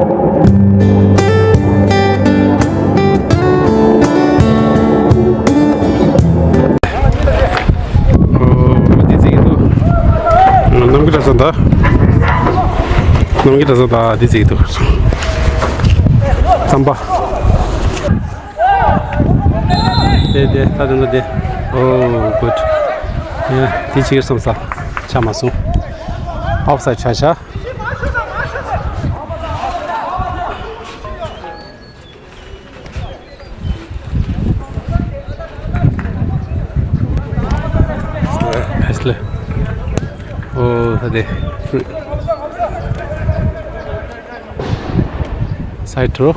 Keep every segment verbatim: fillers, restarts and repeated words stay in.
འདི་རྩེད་ཀྱི་འདུག་གནམ་གྱི་གྲྭ་ཚང་དང་། གནམ་གྱི་གྲྭ་ཚང་དང་འདི་རྩེད་ཀྱི་འདུག་རྩམ་པ། དེ་དེ་ད་དེ་འདྲ་དེ། ཨོ་གུཌ། ཡ་དེ་ཅིག་བསམ་ས་ཆགས་མ་སོང་། ཨོཕ་སའིཌ་ཆགས་ཆགས། ཧེ་སི་ལེ། ཨོ་ད་དེ། སའིཌ་ཐྲོ།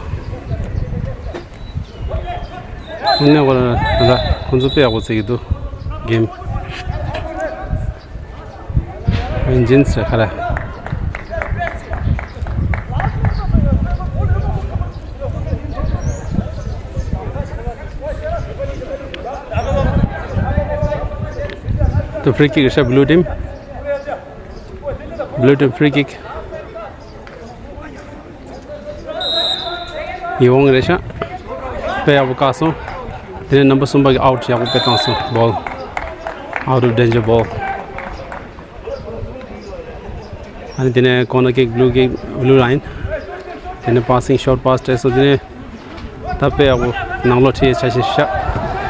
དངོས་གནས་ཁོ་རང་ལ་ཁོང་ཚོ་དཔེ་ཡག་པོ་རྩེ་གི་འདུག་གེམ། ཝེན་ཇིན་སི་ཁ་ར། The free kick is a blue team. Blue team free kick. ཡིད་འོང་རེད་ཤག་དཔེ་ཡག་པོ་བཀག་སོང་། དེ་ནས་རྣམ་པ་གསུམ་པ་གི་ཨའུཊ་ཡག་པོ་དཔེ་བཏང་སོང་། Ball out of danger ball. ཨ་ནི་དེ་ནས་corner kick, blue kick, blue line. དེ་ནས་passing, short pass སྤྲད་སོང་། དེ་ནས་ད་དཔེ་ཡག་པོ་ནང་ལོགས་ཁྲིད་ཆ་ཤས་ཤག་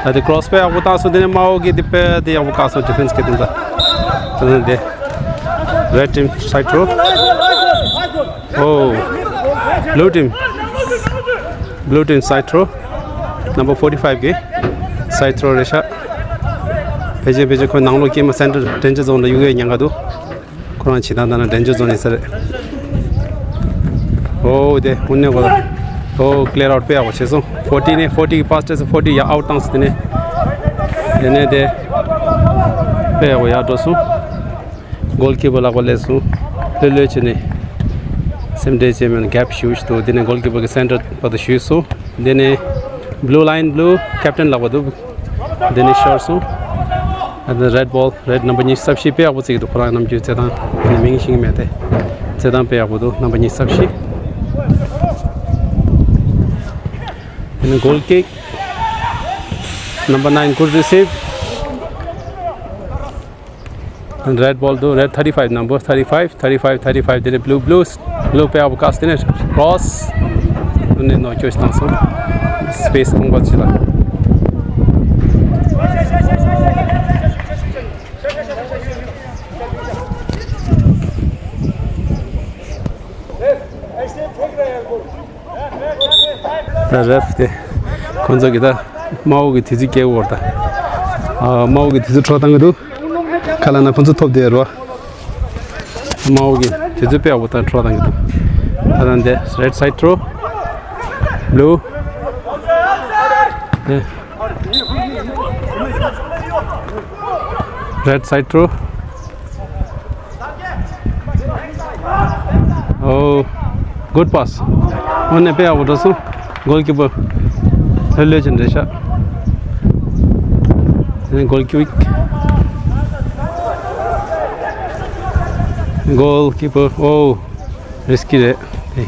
ད་དེ་cross དཔེ་ཡག་པོ་བཏང་སོང་། དེ་ནས་མའོ་གི་དེ་དཔེ་དེ་ཡག་པོ་བཀག་སོང་། ཌི་ཕེན་སི་གི་དེ་འདྲ། དེ་ནས་དེ་red team side throw. Oh, blue team, blue team side throw. Number forty five གི་side throw རེད་ཤག་ཕལ་ཆེར་ཕལ་ཆེར་ཁོ་ནང་ལོགས་སྐྱེས་མ་center danger zone ལ་གཡུག་ཡས་ཉེན་ཁ་འདུག་ཁོ་རང་བྱེད་སྟངས་ལྟར་ན་danger zone ཡིན་ས་རེད། ཨོ་དེ་དངོས་གནས་གོ་ལ། ཨོ་clear out དཔེ་ཡག་པོ་བྱས་སོང་། forty ནས་forty གི་pass སྤྲད་སོང་། forty ཡ་out བཏང་སོང་། དེ་ནས་དེ་ནས་དེ་དཔེ་ཡག་པོ་ཡར་འགྲོ་སོང་། goalkeeper ལག་པ་སླེབས་སོང་། ལྷོད་ལྷོད་བྱས་ནས་སེམས་ཁྲལ་བྱས་མེད་ན་gap ཞེ་པོ་ཞིག་འདུག་དེ་ནས་goalkeeper གི་center བར་དུ་གཞུས་སོང་། དེ་ནས་blue line, blue captain ལག་པ་འདུག་དེ་ནས་ཤོར་སོང་། ཨ་ནི་red ball, red number ཉི་ཤུ་རྩ་བཞི་དཔེ་ཡག་པོ་རྩེ་གི་འདུག་ཁོ་རང་ནམ་རྒྱུན་རྩེད་ཐང་དེ་ནས་མིང་ཤེས་ཀྱི་མེད་དེ། རྩེད་ཐང་དཔེ་ཡག་པོ་འདུག number ཉི་ཤུ་རྩ་བཞི། དེ་ནས་goal kick. Number nine, good receive. And red ball དུ་red thirty five number, thirty five, thirty five, thirty five དེ་ནས་blue, blue, blue དཔེ་ཡག་པོ་བཀག་དེ་ནས་cross དེ་ནས་ནོ་ཅོས་བཏང་སོང་། space སྟོང་པ་ཅིག་ལ། ད་རེཕ་དེ་ཁོང་ཚོ་གི་ད་དམར་པོ་གི་དུས་ཚོད་སྐྱེལ་བོར་ད། ཨ་དམར་པོ་གི་དུས་ཚོད་འཕྲོ་བཏང་གི་འདུག་ཁ་ལ་ན་ཁོང་ཚོ་ཐོབ་དེ་རོ། དམར་པོ་གི་དུས་ཚོད་དཔེ་ཡག་པོ་ད་འཕྲོ་བཏང་གི་འདུག་ད་ད་འདི་red side throw, blue དེ། Red side throw. Oh, good pass. དངོས་གནས་དཔེ་ཡག་པོ་འགྲོ་སོང་། goalkeeper ལྷོད་ལྷོད་ཅིག་འདྲ་ཤག་དེ་ནས་goal kick. Goalkeeper, oh, risky རེད་དེ།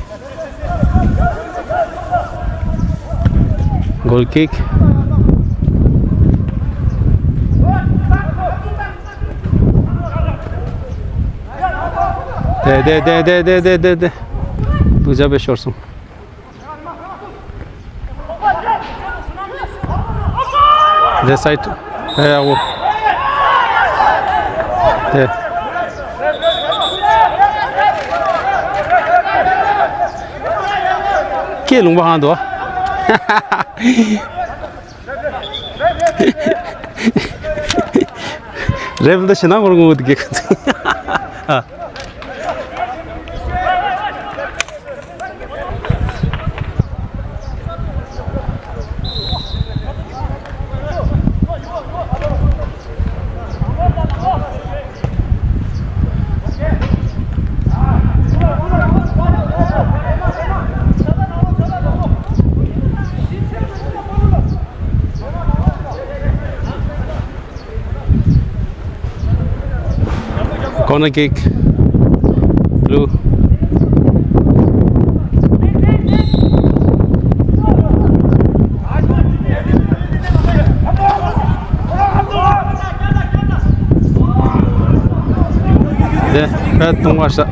Goal kick. དེ་དེ་དེ། ལུག་ཅག་དཔེ་ཤོར་སོང་། Left side. ཨེ་ཡ་འོ། དེ། ཁྱེད་ལུང་པ་ཧང་དོ། རེབ་འདི་ཞེ་ན་མོར་ངོ་བོ་དེ་གེ། Corner kick. Blue. ཕར་ལྟུང་བ་ཤ།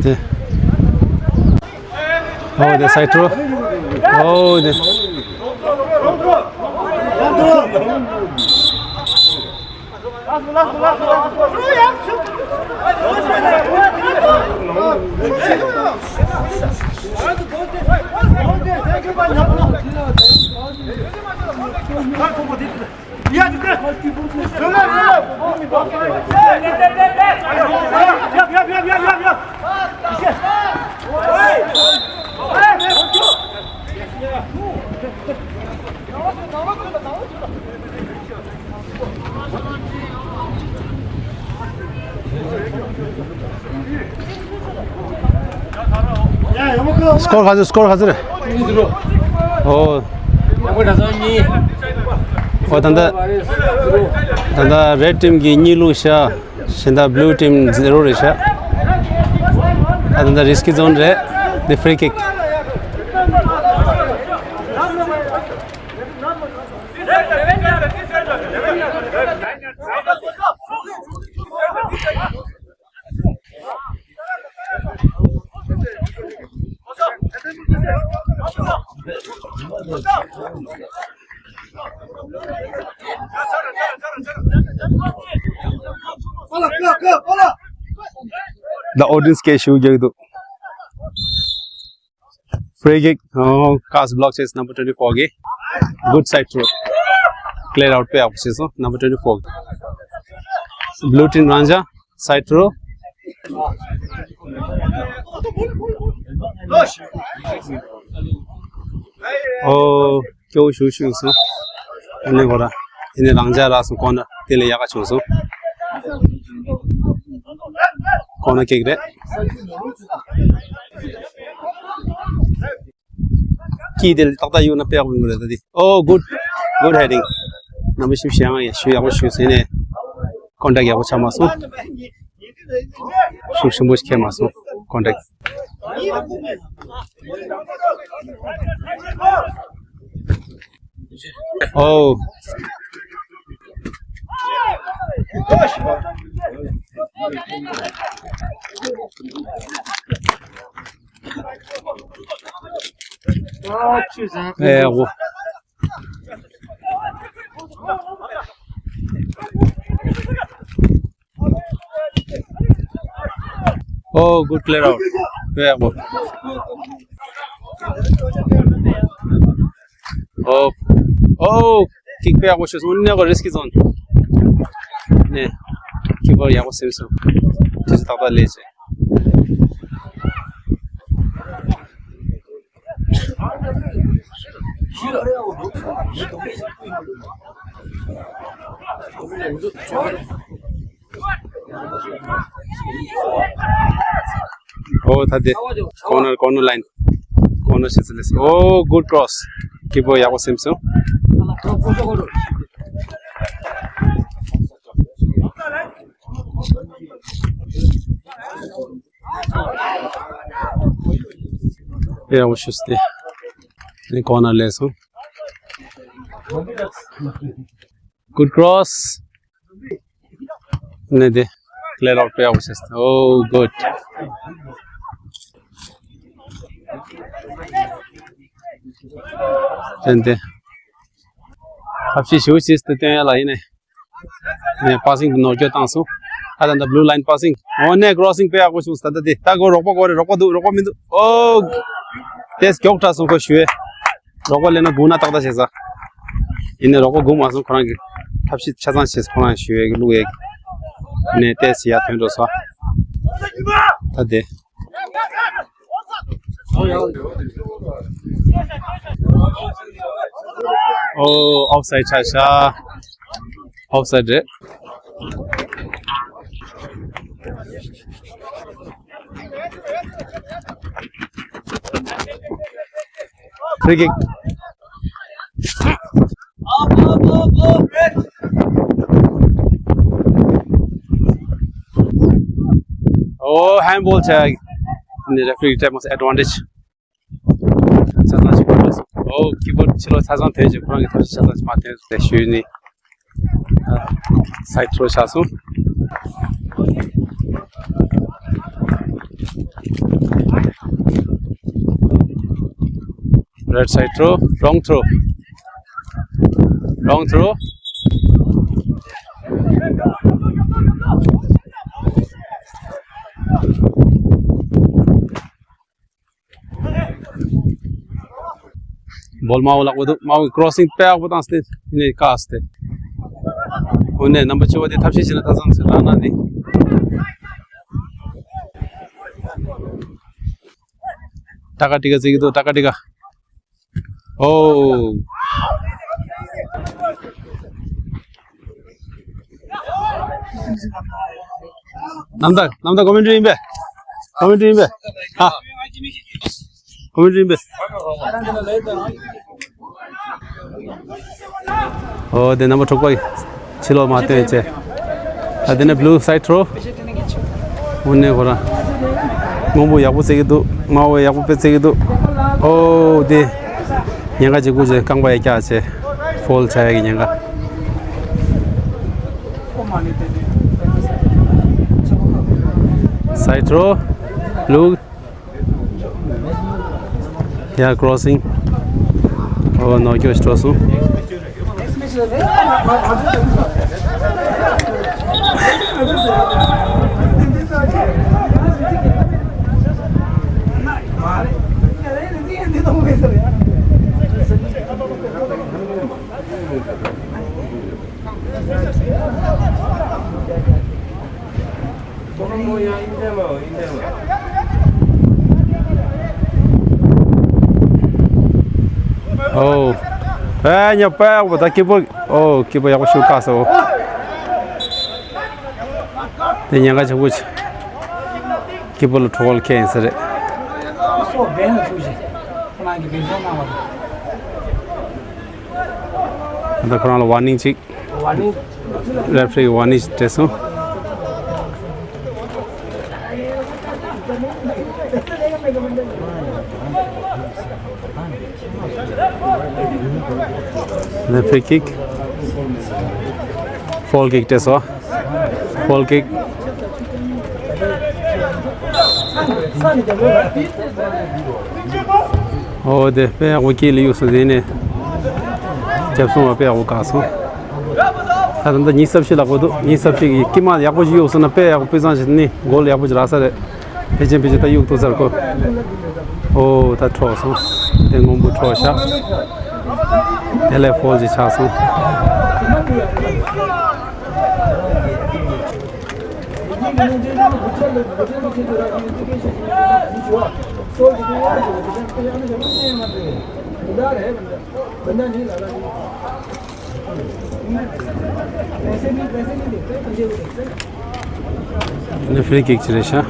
དེ། ཨོ་དེ་སའི་ཌི་རོ། ཨོ་དེ། སྐོར་ག་ཚོད། སྐོར་ག་ཚོད་རེད། ཨོ། ཨོ་ད་ལྟ་ད་ལྟ་རེཌ་ཊིམ་གྱིས་གཉིས་བླུགས་ཤག་གཞན་དག་བླུ་ཊིམ་ཛི་རོ་རེད་ཤག་ད་ལྟ་རི་སི་ཀི་ཛོན་རེད། དེ་ཕི་རི་ཀིག The audience སྐད་ཤུགས་རྒྱག་གི་འདུག Free kick. Oh, cast block བྱས། number twenty four གིས། Good side throw. Clear out དཔེ་ཡག་པོ་བྱས་སོང་། number twenty four གིས། Blue team རང་འཇགས། side throw. Oh, སྐྱོ་བོ་ཞུ་ཞུ་སོང་། ཨ་ནི་གོ་ར། ཨ་ནི་རང་འཇགས་རག་སོང་། ཀོར་ནར་དེ་ལས་ཡག་ག་བྱུང་སོང་། ཀོར་ནར་ཀིག་རེད། ཀི་དེ་ལ་ཏག་ཏག་གཡུག་ན་དཔེ་ཡག་པོ་ཡོང་གི་རེད་ད་དེ། Oh, good, good heading. རྣམ་པ་ཞིབ་བཤད་ཨང་། ཡ་ཞུ་ཡག་པོ་ཞུ་ཟེར་ནས། ཀོན་ཊེག་ཡག་པོ་ཆགས་མ་སོང་། ཤུགས་ཆེན་པོ་ཞིག་ཁེལ་མ་སོང་། ཀོན་ཊེག Oh. ཨེ་འོ། Oh, good clear out. ཨེ་འོ། Oh, oh, ཀིག་དཔེ་ཡག་པོ་ཤོད་སོང་། ཨ་ནི་གོ་རི་སི་ཀི་ཛོན། ནས་ཀིག་པར་ཡག་པོ་སེམས་སོང་། དུས་ཚོད་ཏག་ཏག་ལས་བྱས། Oh, ད་དེ། corner, corner line. corner བྱས་ཚར་ལེ་སོང་། Oh, good cross. ཀིག་པར་ཡག་པོ་སེམས་སོང་། ཡག་པོ་ཞུས་ཏེ། ནི་ཀོར་ནར་ལེན་སོང་། Good cross. ནི་དེ། clear out དཔེ་ཡག་པོ་བྱས་སོང་། Oh, good. ཏན་ཏན། ཐབས་ཤེས་ཞེ་པོ་བྱས་ཏེ་སྟོན་ཡ་ལ་ཡིན་ནས། ནས་པ་སིང་ནོར་སྐྱོན་བཏང་སོང་། ཨ་ད་ད་བླུ་ལ་ཡིན་པ་སིང་། འོ་ནས་ཀོར་སིང་དཔེ་ཡག་པོ་བྱུང་། ད་ད་དེ་ད་ཁོ་རོགས་པ་ཁོ་རེད། རོགས་པ་འདུག་རོགས་པ་མི་འདུག་ཨོ། དེས་མགྱོགས་དྲགས་སོང་ཁོ་ཞུ་བས། རོགས་པ་ལེན་ན་སྒུག་ན་ཏག་ཏག་བྱས་ས། ཡིན་ནས་རོགས་པ་སྒུག་མ་སོང་། ཁོ་རང་གི་ཐབས་ཤེས་ཆ་ཚང་བྱས་ཁོ་རང་ཞུ་བས་ཀྱི་བླུག་ཡས། ནས་དེས་ཡར་ཐོན་འགྲོ་སོང་། ད་དེ། ཨོ། ཨོཕ་སའིཌ་ཆགས་ཤག་ཨོཕ་སའིཌ་རེད། ཕི་རི་ཀིག་ཨོ། ཧན་བྷོལ་བྱས། ནི་རེ་ཕི་རི་སྤྲད་མ་སོང་། ཨེ་ཌི་ཝན་ཊེཇ། ཆ་ཚང་ཞིག་པར་སོང་ ཨོ། ཀི་པར་ཕྱི་ལོགས་ཆ་ཚང་ཐོན་བྱས་ཁོ་རང་གི་ཐབས་ཤེས་ཆ་ཚང་མ་ཐོན་ཟེར་ཞུས་ནས། སའིཌ་ཐྲོ་ཆགས་སོང་། རའིཊ་སའིཌ་ཐྲོ། ལོང་ཐྲོ། ལོང་ཐྲོ། བོལ་དམར་པོ་ལག་པ་འདུག་དམར་པོ་ཀྲོ་སིང་དཔེ་ཡག་པོ་བཏང་སྟེ་ནས་བཀག་སྟེ། འོ་ནས་རྣམ་པ་ཆེ་བ་དེ་ཐབས་ཤེས་བྱས་ན་ཐབས་བཟང་ཟེར་ལབ་ན་ནི། ཏ་ཀ་ཏི་ཀ་བརྩི་གི་འདུག་ཏ་ཀ་ཏི་ཀ། ཨོ། རྣམ་དག་རྣམ་དག་ཀོ་མེན་ཊི་རི་ཡིན་པས། ཀོ་མེན་ཊི་རི་ཡིན་པས། ཧ། ཀོ་མེན་ཊི་རི་ཡིན་པས། ཨོ་དེ་རྣམ་པ་དྲུག་པ་ཕྱི་ལོགས་མ་སྟོན་བྱས། ད་དེ་ནས་བྷུ་ལུ་སའིཌ་ཐྲོ། དངོས་གནས་ཁོ་རང་སྔོན་པོ་ཡག་པོ་བརྩི་གི་འདུག་དམར་པོ་ཡག་པོ་དཔེ་བརྩི་གི་འདུག་ཨོ་དེ་ཉེན་ཁ་ཅིག་དགོས་བྱས་རྐང་པ་ཡར་བཀྱགས་བྱས་ཕོལ་བྱ་ཡག་གི་ཉེན་ཁ། སའིཌ་ཐྲོ། བྷུ་ལུ། ཡ་ཀྲོ་སིང་། ཨོ་ནོར་སྐྱོ་ཞིག་འགྲོ་སོང་། ཨོ། ཨེ་ཉ་པ་ཡག་པོ་ད་ཀི་པོ། ཨོ་ཀི་པོ་ཡག་པོ་ཞུ་དཀའ་སོ། དེ་ཉེན་ཁ་ཆེན་པོ་ཆེ། ཀི་པོ་ལ་ཁྲོ་བོ་ལ་ཁེལ་ཡིན་ས་རེད། སོ་བན་ལ་ཚུགས་ཤིག་ཁོ་རང་གི་བན་སོང་གནང་བ་རེད། ད་ཁོ་རང་ལ་ཝར་ནིང་ཅིག་རེ་ཕི་རི་གི་ཝར་ནིང་ཅིག་སྤྲད་སོང་། ཕི་རི་ཀིག་ཕོལ་ཀིག་སྤྲད་སོང་། ཕོལ་ཀིག་ཨོ་དེ་དཔེ་ཡག་པོ་སྐྱེས་ལ་གཡུགས་སོང་། དེ་ནས་རྒྱབ་སོང་བ་དཔེ་ཡག་པོ་བཀག་སོང་། ད་ད་ལྟ་ཉི་ཤུ་རྩ་བཞི་ལ་གོ་འདུག་ཉི་ཤུ་རྩ་བཞི་གི་དཀྱིལ་མ་ཡག་པོ་ཞིག་གཡུགས་སོང་ན་དཔེ་ཡག་པོ་སྤུས་གཙང་ཞིག་ནི་གོལ་ཡག་པོ་ཞིག་རག་ས་རེད། དེ་ཅན་ཕལ་ཆེར་ད་གཡུག་ཐུབ་ཚར་གོ། ཨོ་ད་འཕྲོག་སོང་། དེ་སྔོན་པོ་འཕྲོག་ཤག་དེ་ལས་ཕོལ་ཅིག་ཆགས་སོང་། ནི་ཕི་རི་ཀིག་ཅིག་རེད་ཤག་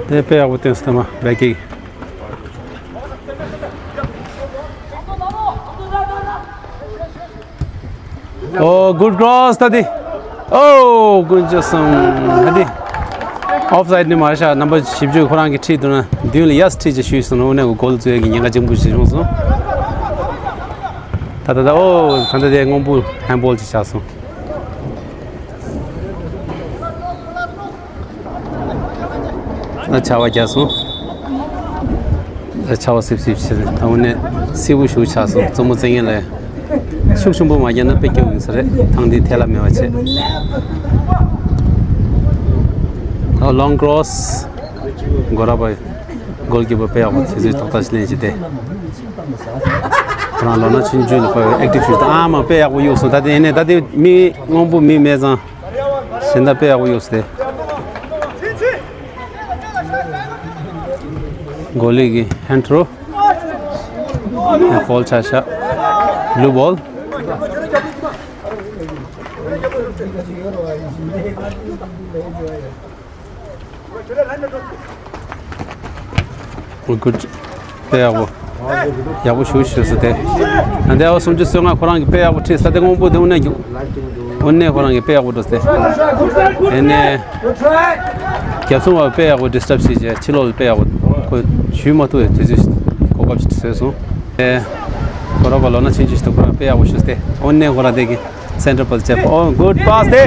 དེ་དཔེ་ཡག་པོ་བཏོན་སོང་། ད་མ་བེག་ཀིག་ཨོ་གུཌ་ཀྲོ་སི་ད་དེ། ཨོ་ཀུན་ཅོ་སམ་ད་དེ། ཨོཕ་སའིཌ་ནི་མ་རེད་ཤག་རྣམ་པ་བཞི་བཅུ་ཁོ་རང་གིས་ཁྲིད་འདུག་ན་མདུན་ལ་ཡས་ཁྲིད་ཅེས་ཞུས་སོང་། དངོས་གནས་གོལ་བཙུགས་ཡས་ཀྱི་ཉེན་ཁ་ཆེན་པོ་ཞིག་བྱུང་སོང་། ད་ད་ད་ཨོ་ད་ད་དེ་སྔོན་པོ་ཧན་བོལ་ཅིག་ཆགས་སོང་། ད་ཆར་པ་རྒྱག་སོང་། ད་ཆར་པ་སིབ་སིབ་བྱས་ནས་ད་དངོས་གནས་བསིལ་པོ་ཞེ་པོ་ཆགས་སོང་། གཙོ་མོ་བཙན་ངན་ལ་ཤུགས་ཆེན་པོ་མ་རྒྱག་ན་དཔེ་སྐྱིད་པོ་ཡིན་ས་རེད། ཐང་འདི་ཐལ་བ་མེད་པ་བྱས། ད་ལོང་ཀྲོ་སི་གོ་ར་པ་གོལ་ཀི་པར་དཔེ་ཡག་པོ་དུས་ཚོད་ཐོག་ལྟ་ཞིག་ལེན་བྱས་ཏེ། ཁོ་རང་ལོ་ན་ཆུང་ཆུང་ལ་དཔེ་ཨེག་ཊིབ་བྱུང་སྟེ་ཨ་མ་དཔེ་ཡག་པོ་གཡུགས་སོང་། ད་དེ་ཡིན་ནའི་ད་དེ་མི་སྔོན་པོ་མི་མེད་ཙང་། གཞན་དག་དཔེ་ཡག་པོ་གཡུགས་ཏེ། གོ་ལི་གི་ཧན་ཐྲོ། ཧན་ཕོལ་ཆ་ཤག་བླུ་བོལ། ཨོ་གུཌ། དཔེ་ཡག་པོ། ཡག་པོ་ཞུ་ཞུ་སོ་དེ། ཨ་འདི་ཨོ་སུམ་ཅུ་སོ་ལྔ་ཁོ་རང་གི་དཔེ་ཡག་པོ་ཁྲིད་ས་དེ་སྔོན་པོ་དེ་དངོས་གནས་ཀྱི་དངོས་གནས་ཁོ་རང་གི་དཔེ་ཡག་པོ་འགྲོ་སྟེ། དེ་ནས་རྒྱབ་སྲུང་བ་དཔེ་ཡག་པོ་ཌི་སི་ཊབ་བྱས་རྗེས་ཕྱི་ལོགས་ལ་དཔེ་ཡག་པོ་ཁོ་ཞུས་མ་ཐུབ་པའི་དུས་ཚོད་གོ་སྐབས་ཤིག་བཟོས་སོང་། ཨེ། གོ་ར་པ་ལོ་ན་ཆུང་ཆུང་ཞིག་ཏུ་ཁོ་རང་དཔེ་ཡག་པོ་ཞུས་ཏེ་དངོས་གནས་ཁོ་རང་དེ་གི་སེན་ཊར་པོ་ཆེ། ཨོ་གུཌ་པཱས་དེ།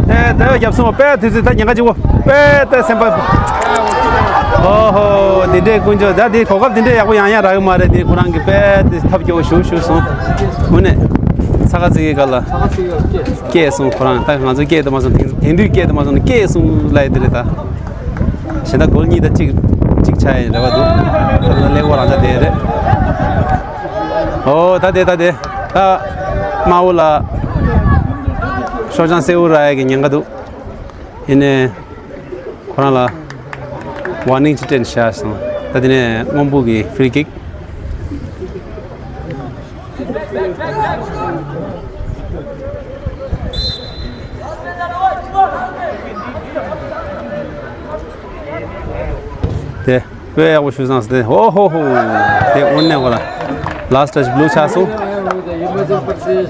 དེ་དེ་རྒྱབ་སྲུང་བ་དཔེ་དུས་ཚོད་ད་ཉེན་ཁ་ཆེ་བོ་དཔེ་དེ་སེམས་པ། ཨོ་ཧོ་འདི་འདྲའི་དཀོན་མཆོག་ད་འདི་གོ་སྐབས་འདི་འདྲའི་ཡག་པོ་ཡང་ཡང་རག་གི་མ་རེད། འདི་ཁོ་རང་གི་དཔེ་དེ་ཐབས་སྐྱོ་བོ་ཞུ་ཞུ་སོང་། དངོས་གནས་ཚ་ཁ་ཚིག་གི་སྐབས་ལ་སྐད་སོང་། ཁོ་རང་ད་ང་ཚོ་སྐད་དུ་མ་སོང་། དེང་དེང་དུས་སྐད་དུ་མ་སོང་ན་སྐད་སོང་ལབ་ཡ་དེ་རེད་ད། གཞན་དག་གོལ་གཉིས་དང་གཅིག་གཅིག་ཆགས་ཡིན་རེ་བ་འདུག་ད་ལྟ་ཀླད་ཀོར་རང་ཆ་དེ་རེད། ཨོ་ད་དེ་ད་དེ་ད་དམར་པོ་ལ་ཤོག་བྱང་སེར་པོ་རག་ཡ་གི་ཉེན་ཁ་འདུག་ཡིན་ནའི་ཁོ་རང་ལ་ཝར་ནིང་ཅིག་སྤྲད་ནས་བཞག་སོང་། ད་དེ་ནས་སྔོན་པོ་གི་ཧྥི་རི་ཀིག་དེ་དཔེ་ཡག་པོ་ཞུ་སོང་ཟེར་ཏེ། ཨོ་ཧོ་ཧོ། དེ་དངོས་གནས་ཁོ་རང་ལཱསི་ཊི་ཊཆ་བྷི་ལོག་ཆགས་སོང་།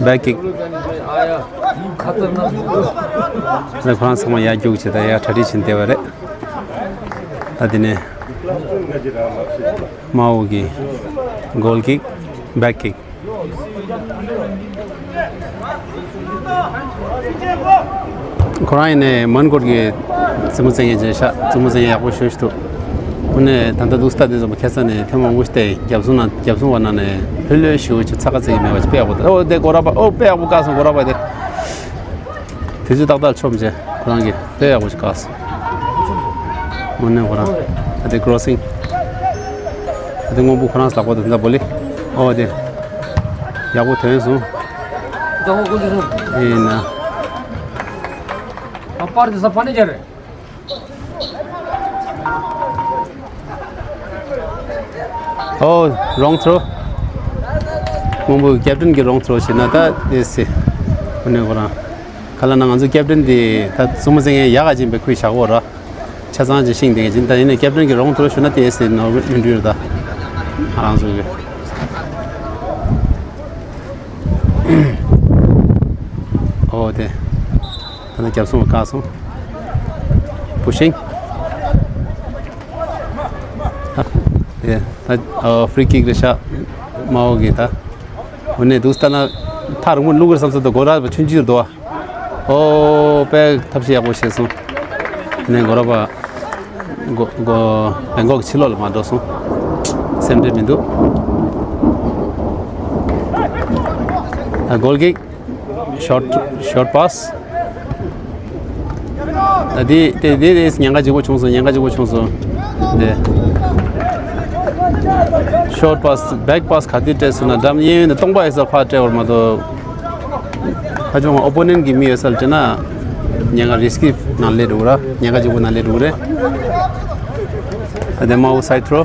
བེག་ཀིག་དེ་ཁོ་རང་ཚང་མ་ཡར་རྒྱུགས་བྱས་ད་ཡར་གྲ་སྒྲིག་བྱས་བསྡད་པ་རེད། ད་དེ་ནས་དམར་པོ་གི་གོལ་ཀིག་བེག་ཀིག་ཁོ་རང་ཡིན་ནའི་མོན་གྷོ་གི་རྩེད་མོ་རྩེ་མཁན་ཅན་ཤག་རྩེད་མོ་རྩེ་མཁན་ཡག་པོ་ཞེ་པོ་ཞིག་འདུག་དངོས་གནས་ད་ལྟ་འདུག་སྟ་དེ་ཚོ་ཁ་སང་ནས་ཐེངས་མང་པོ་ཞིག་བལྟས། རྒྱབ་སྲུང་ནང་རྒྱབ་སྲུང་བ་ནང་ནས་ལྷོད་ལྷོད་ཞེ་པོ་ཅིག་ཚ་ཁ་ཚིག་མེད་པ་ཅིག་དཔེ་ཡག་པོ་འདུག་ཨོ་དེ་གོ་ར་པ། ཨོ་དཔེ་ཡག་པོ་བཀག་སོང་། གོ་ར་པ་དེ། དུས་ཚོད་ཏག་ཏག་ཆོམ་བྱས་ཁོ་རང་གིས་དཔེ་ཡག་པོ་ཞིག་བཀག་སོང་། དངོས་གནས་ཁོ་རང་ད་དེ་ཀོ་རོ་སིང་། ད་དེ་སྔོན་པོ་ཁོ་རང་ལག་པ་དེ་འདྲ་བོ་ལེ། ཨོ་དེ་ཡག་པོ་ཐོན་སོང་། ཡིན་ན། ཨོ་རོང་ཐྲོ། སྔོན་པོ་ཀེབ་ཊན་གྱི་རོང་ཐྲོ་བྱས་ན་ད་དེ་སེ། དངོས་གནས་ཁོ་རང་། ག་ལ་ན་ང་ཚོ་ཀེབ་ཊན་དེ་ད་རྩེད་མོ་རྩེ་མཁན་ཡག་ག་ཅིག་པའི་ཁུལ་བཞག་གོ་ར། ཆ་ཚང་ཅིག་ཤིང་དེ་ག་ཅིག་ད་ཡིན་ནའི་ཀེབ་ཊན་གྱི་རོང་ཐྲོ་ཞུ་ན་དེ་སེ་ནོར་མི་འགྲུལ་ར་ད། ང་རང་ཚོ་གི། ཨོ་དེ། ད་ནི་རྒྱབ་སྲུང་བ་བཀག་སོང་། པུ་ཤིང་། ཨ། དེ་ད་ཨ་ཧྥི་རི་ཀིག་རེད་ཤག་དམར་པོ་གི་ད། འོ་ནས་འདུག་ལྟ་ན་ཐག་རིང་པོ་བླུག་གི་བསམ་ཚུལ་དུ་གོ་ར་བ་ཆུང་ཆུང་འདུག་ཨོ་དཔེ་ཐབས་ཤེས་ཡག་པོ་བྱས་སོང་། ནས་གོ་ར་བ། གོ་གོ་བེང་ཀོག་ཕྱི་ལོགས་ལ་མ་འགྲོ་སོང་། སེམས་ཁྲལ་མི་འདུག་ཨ་གོལ་ཀིག་ཤོར་ཤོར་པཱས། ད་དེ་དེ་དེ་དེ་ཉེན་ཁ་ལྗིད་པོ་བྱུང་སོང་། ཉེན་ཁ་ལྗིད་པོ་བྱུང་སོང་། དེ་ཤོར་པཱས་བེག་པཱས་ག་དུས་སྤྲད་སོང་ན་འགྲམ་གཡས་གཡོན་ནས་སྟོང་པ་ཡོད་ས་ཕར་སྤྲད་པར་མ་གཏོགས། ཁ་ཆུང་ཨོ་པོ་ནེན་གྱི་མི་ཡོད་ས་ལ་སྤྲད་ན་ཉེན་ཁ་རི་སི་ཀི་ནང་སླེབས་འགྲོ་གི་ར། ཉེན་ཁ་ལྗིད་པོ་ནང་སླེབས་འགྲོ་གི་རེད། ད་དེ་དམར་པོ་སའི་ཌི་ཐྲོ།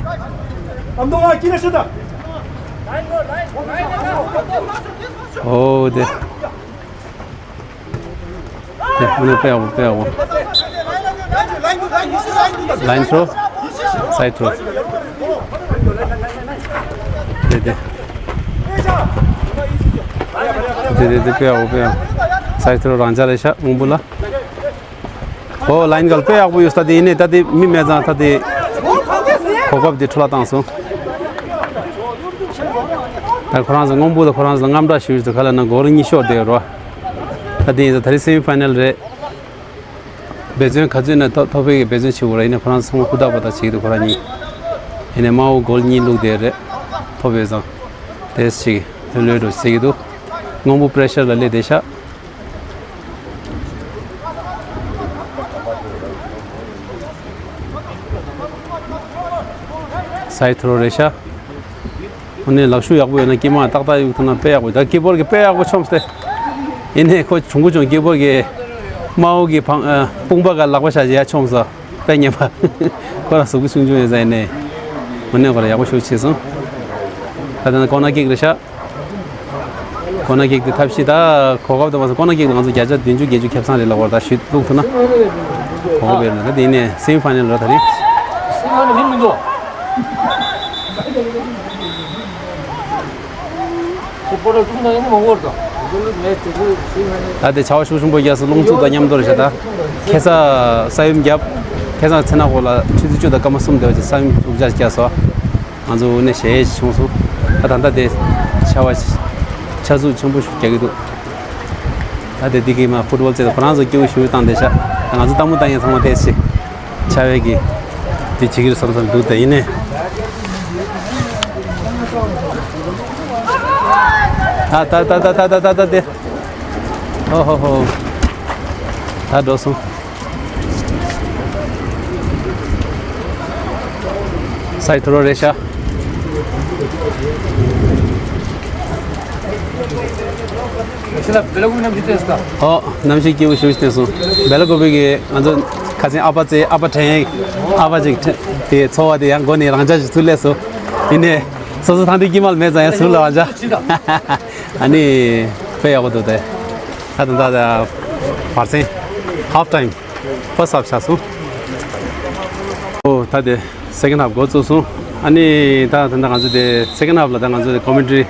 ཨོ་དེ། དེ་ཨ་ནི་དཔེ་ཡག་པོ་དཔེ་ཡག་པོ། ལའིན་ཐྲོ། སའི་ཌི་ཐྲོ། དེ་དེ། དེ་དེ་དེ་དཔེ་ཡག་པོ་དཔེ་ཡག་པོ། སའི་ཌི་ཐྲོ་རང་འཇགས་རེད་ཤག་སྔོན་པོ་ལ། ཨོ་ལའིན་གལ་དཔེ་ཡག་པོ་ཡོད་ས་དེ་ཡིན་ནའི་ད་དེ་མི་མེད་ཙང་ད་དེ་གོ་སྐབས་དེ་འཕྲོ་བརླག་བཏང་སོང་། ད་ཁོ་རང་ཚོ་སྔོན་པོ་དང་ཁོ་རང་ཚོ་དངངས་སྐྲག་ཞུ་ཡུལ་དུ་ག་ལ་ན་གོལ་གཉིས་ཤོར་བསྡད་ཡོད་རེད་བ། ད་དེ་ཡིན་ཙང་ད་རེས་སེ་མི་ཕའི་ནལ་རེད། འབད་བརྩོན་ག་ཚོད་ན་ཐོབ་ཐོབ་པའི་འབད་བརྩོན་བྱེད་དགོས་རེད། ཡིན་ནའི་ཁོ་རང་ཚོ་ཚང་མ་ཧུར་ཐག་པ་ཐག་བྱེད་ཀྱི་འདུག་ཁོ་རང་གཉིས། ཡིན་ནའི་དམར་པོ་གོལ་གཉིས་བླུགས་བསྡད་རེད། ཐོབ་ཡོད་ཙང་། དེ་ཞིག་ལྷོད་ལྷོད་འགྲོ་ཟེར་གྱི་འདུག་སྔོན་པོ་པྲེ་ཤར་ལ་སླེབས་བསྡད་ཤག་སའི་ཐོ་རེད་ཤག་ཨ་ནི་ལག་ཤུབས་ཡག་པོ་ཡོད་ན་དཀྱིལ་མ་ཏག་ཏག་གཡུག་ཐུབ་ན་དཔེ་ཡག་པོ་ཡོད། ད་ཀི་པོར་གྱིས་དཔེ་ཡག་པོ་མཆོངས་ཏེ། ཡིན་ནའི་ཁོ་བྱུང་གི་བྱུང་། ཀི་པོར་གྱིས་དམར་པོ་གི་བང་ཨ་དཔུང་པ་ག་ལག་པ་བཞག་བྱས་ཡར་མཆོངས་སོང་། དཔེ་ཉེས་པ། ཁོ་རང་གཟུགས་པོ་ཆུང་ཆུང་ཡིན་ས་ཡིན་ནའི། ཨ་ནི་ཁོ་རང་ཡག་པོ་ཞེ་པོ་བྱས་སོང་། ད་ལྟ་ན་ཀོར་ནར་ཀིག་རེད་ཤག་ཀོར་ནར་ཀིག་དེ་ཐབས་ཤེས་ད་གོ་སྐབས་དེ་མ་སོང་། ཀོར་ནར་ཀིག་ལ་ང་ཚོ་བརྒྱ་ཆ་བདུན་ཅུ་བརྒྱད་ཅུ་ཁེ་བཟང་རེད་ལབ་པ་རེད། ད་ཞུས་བླུགས་ཐུབ་ན་གོ་སྐབས་ཡོད་ན། ད་དེ་ནས་སེ་མི་ཕའི་ནལ་རེད་ད་རེས། སེ་མི་ཕའི་ནལ་མིན་མི་འདུག་ད་དེ་བྱ་བ་ཤུགས་ཆེན་པོ་རྒྱག་སོང་། རླུང་འཚུབ་དང་མཉམ་དུ་རེད་ཤག་ད་ཁ་སང་ས་ཡོམ་བརྒྱབ། ཁ་སང་ཚེ་ན་གོ་ལ་ཆུ་ཚོད་བཅུ་དང་སྐར་མ་གསུམ་དེ་བ་ཅིག་ས་ཡོམ་འུར་ཅག་རྒྱག་སོང་། ང་ཚོ་དངོས་གནས་ཞེད་ཡས་བྱུང་སོང་། ད་ད་ལྟ་དེ་ཆར་པ་ཆར་ཟུག་ཆེན་པོ་ཞིག་རྒྱག་གི་འདུག་ད་དེ་འདི་གི་མ་ཕུཊ་བོལ་རྩེད་ཁོ་རང་ཚོ་སྐྱིད་པོ་ཞེ་པོ་བཏང་བསྡད་ཤག་ད་ང་ཚོ་སྟག་མོ་བཏང་ཡས་ཚང་མ་བལྟས་ཤིག་ཆར་པའི་གི་འདི་བྱེད་ཀྱི་རེད་བསམ་བསམ་འདུག་ད་ཡིན་ནའི། ད་ད་ད་དེ། ཨོ་ཧོ་ཧོ། ད་འགྲོ་སོང་། སའི་ཐོ་རོ་རེད་ཤག་ཨོ། གནམ་གཤིས་སྐྱིད་པོ་ཞེ་པོ་ཞིག་བསྟན་སོང་། སྦེ་ལ་ཀོ་པི་གི་ང་ཚོ་ཁ་སང་ཨ་ཕ་ཚེ་ཨ་ཕ་དྲན། ཨ་ཕ་ཅིག་དྲན། དེ་ཚོར་བ་དེ་ཡང་མགོ་ནས་རང་འཇགས་ཤིག་ཚུར་སླེབས་སོང་། ཡིན་ནའི། སོ་སོ་ཐང་དུ་སྐྱིད་མ་ལ་མེད་ཙང་ཡང་ཟུར་ལ་རང་འཇགས། ཨ་ནི། དཔེ་ཡག་པོ་འདུག་སྟེ། ད་ད་ད་བར་སེང་། ཧབ་ཊའིམ། ཕར་སི་ཧབ་ཆགས་སོང་། ཨོ་ད་དེ། སེ་ཀེན་ཌི་ཧབ་འགོ་བཙུགས་སོང་། ཨ་ནི་ད་ད་ད་ང་ཚོ་དེ་སེ་ཀེན་ཌི་ཧབ་ལ་ད་ང་ཚོ་དེ་ཀོ་མེན་ཊ་རི་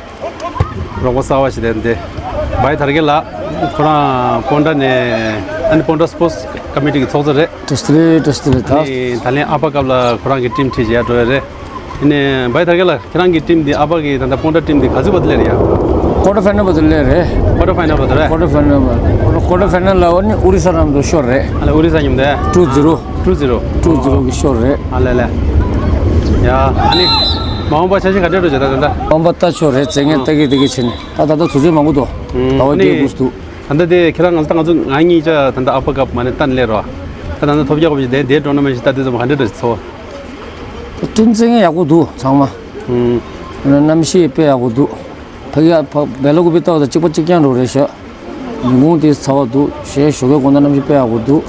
རོགས་པ་གསར་པ་ཞིག་དེ་འདི་བའི་དར་རྒྱས་ལགས། ཁོ་རང་སྤོན་ཊ་ནས། ཨ་ནི་སྤོན་ཊ་སི་པོར་ཊི་ཀོ་མི་ཊི་གི་ཚོགས་གཙོ་རེད། བཀྲ་ཤིས་བདེ་ལེགས། བཀྲ་ཤིས་བདེ་ལེགས། ད་ཨ་ནི་ད་ལན་ཨ་ཕ་ཀབ་ལ་ཁོ་རང་གི་ཊིམ་ཁྲིད་བྱས་འགྲོ་ཡ་རེད། ཨ་ནི་བའི་དར་རྒྱས་ལགས། ཁྱེད་རང་གི་ཊིམ་འདི་ཨ་ཕ་གི་ད་ལྟ་སྤོན་ཊ་ཊིམ་འདི་ག་ཚོད་བར་དུ་སླེབས་ཡ། ཀོར་ཊར་ཕའི་ནལ་བར་དུ་སླེབས་རེད། ཀོར་ཊར་ཕའི་ནལ་བར་དུ་རེད། ཀོར་ཊར་ཕའི་ནལ་བར། ཀོར་ཊར་ཕའི་ནལ་ལ་ཨ་ནི་ཨོ་རི་ས་མཉམ་དུ་ཤོར་རེད། ཨ་ལེ་ཨོ་རི་ས་མཉམ་དུ། ཊུ་ཛི་རོ། ཊུ་ཛི་རོ། ཊུ་ཛི་རོ་གི་ཤོར་རེད། ཨ་ལེ་ལེ། ཡ་ཨ་ནི། མ་འོངས་པ་འཆར་གཞི་ག་འདྲ་འགྲོ་བྱེད་ད་ད་ལྟ། མ་འོངས་པ་ལྟ་ཆོག་རེད། བྱེད་ངན་ལྟ་གི་ལྟ་གི་བྱེད་ནས་ད་ད་ལྟ་དུས་ཚོད་མང་པོ་འདུག་ད་བ་ཨ་ནི། རྒྱལ་དགོས་འདུག་ད་ལྟ་དེ་ཁྱེད་རང་ང་ཚོ་ད་ང་ཚོ་ང་གཉིས་ཅག་ད་ལྟ་ཨ་ཕ་ཀབ་མ་ནས་ལྟ་ནས་སླེབས་རོགས། ད་ད་ལྟ་ཐོབ་རྒྱག་པ་ཞིག་དེ་དེ་འགྲོ་ན་མེད་ཞིག་ད་དེ་ཚོ་ག་འདྲ་འདྲ་ཞིག་ཚོར། ཊིམ་བྱེད་ངན་ཡག་པོ་འདུག་ཚང་མ། ཨུམ། གནམ་གཤིས་དཔེ་ཡག་པོ་འདུག་ཕ་གི་ཕ་སྦེ་ལ་ཀོ་པི་ལྟ་བ་དང་གཅིག་པ་གཅིག་རྐྱང་འགྲོ་རེད་ཤག་ཉིན་གུང་དེ་ཚ་བ་འདུག་ཞེས་ཞོགས་ཀའི་དགོང་དག་གནམ་གཤིས་དཔེ་ཡག་པོ་འདུག་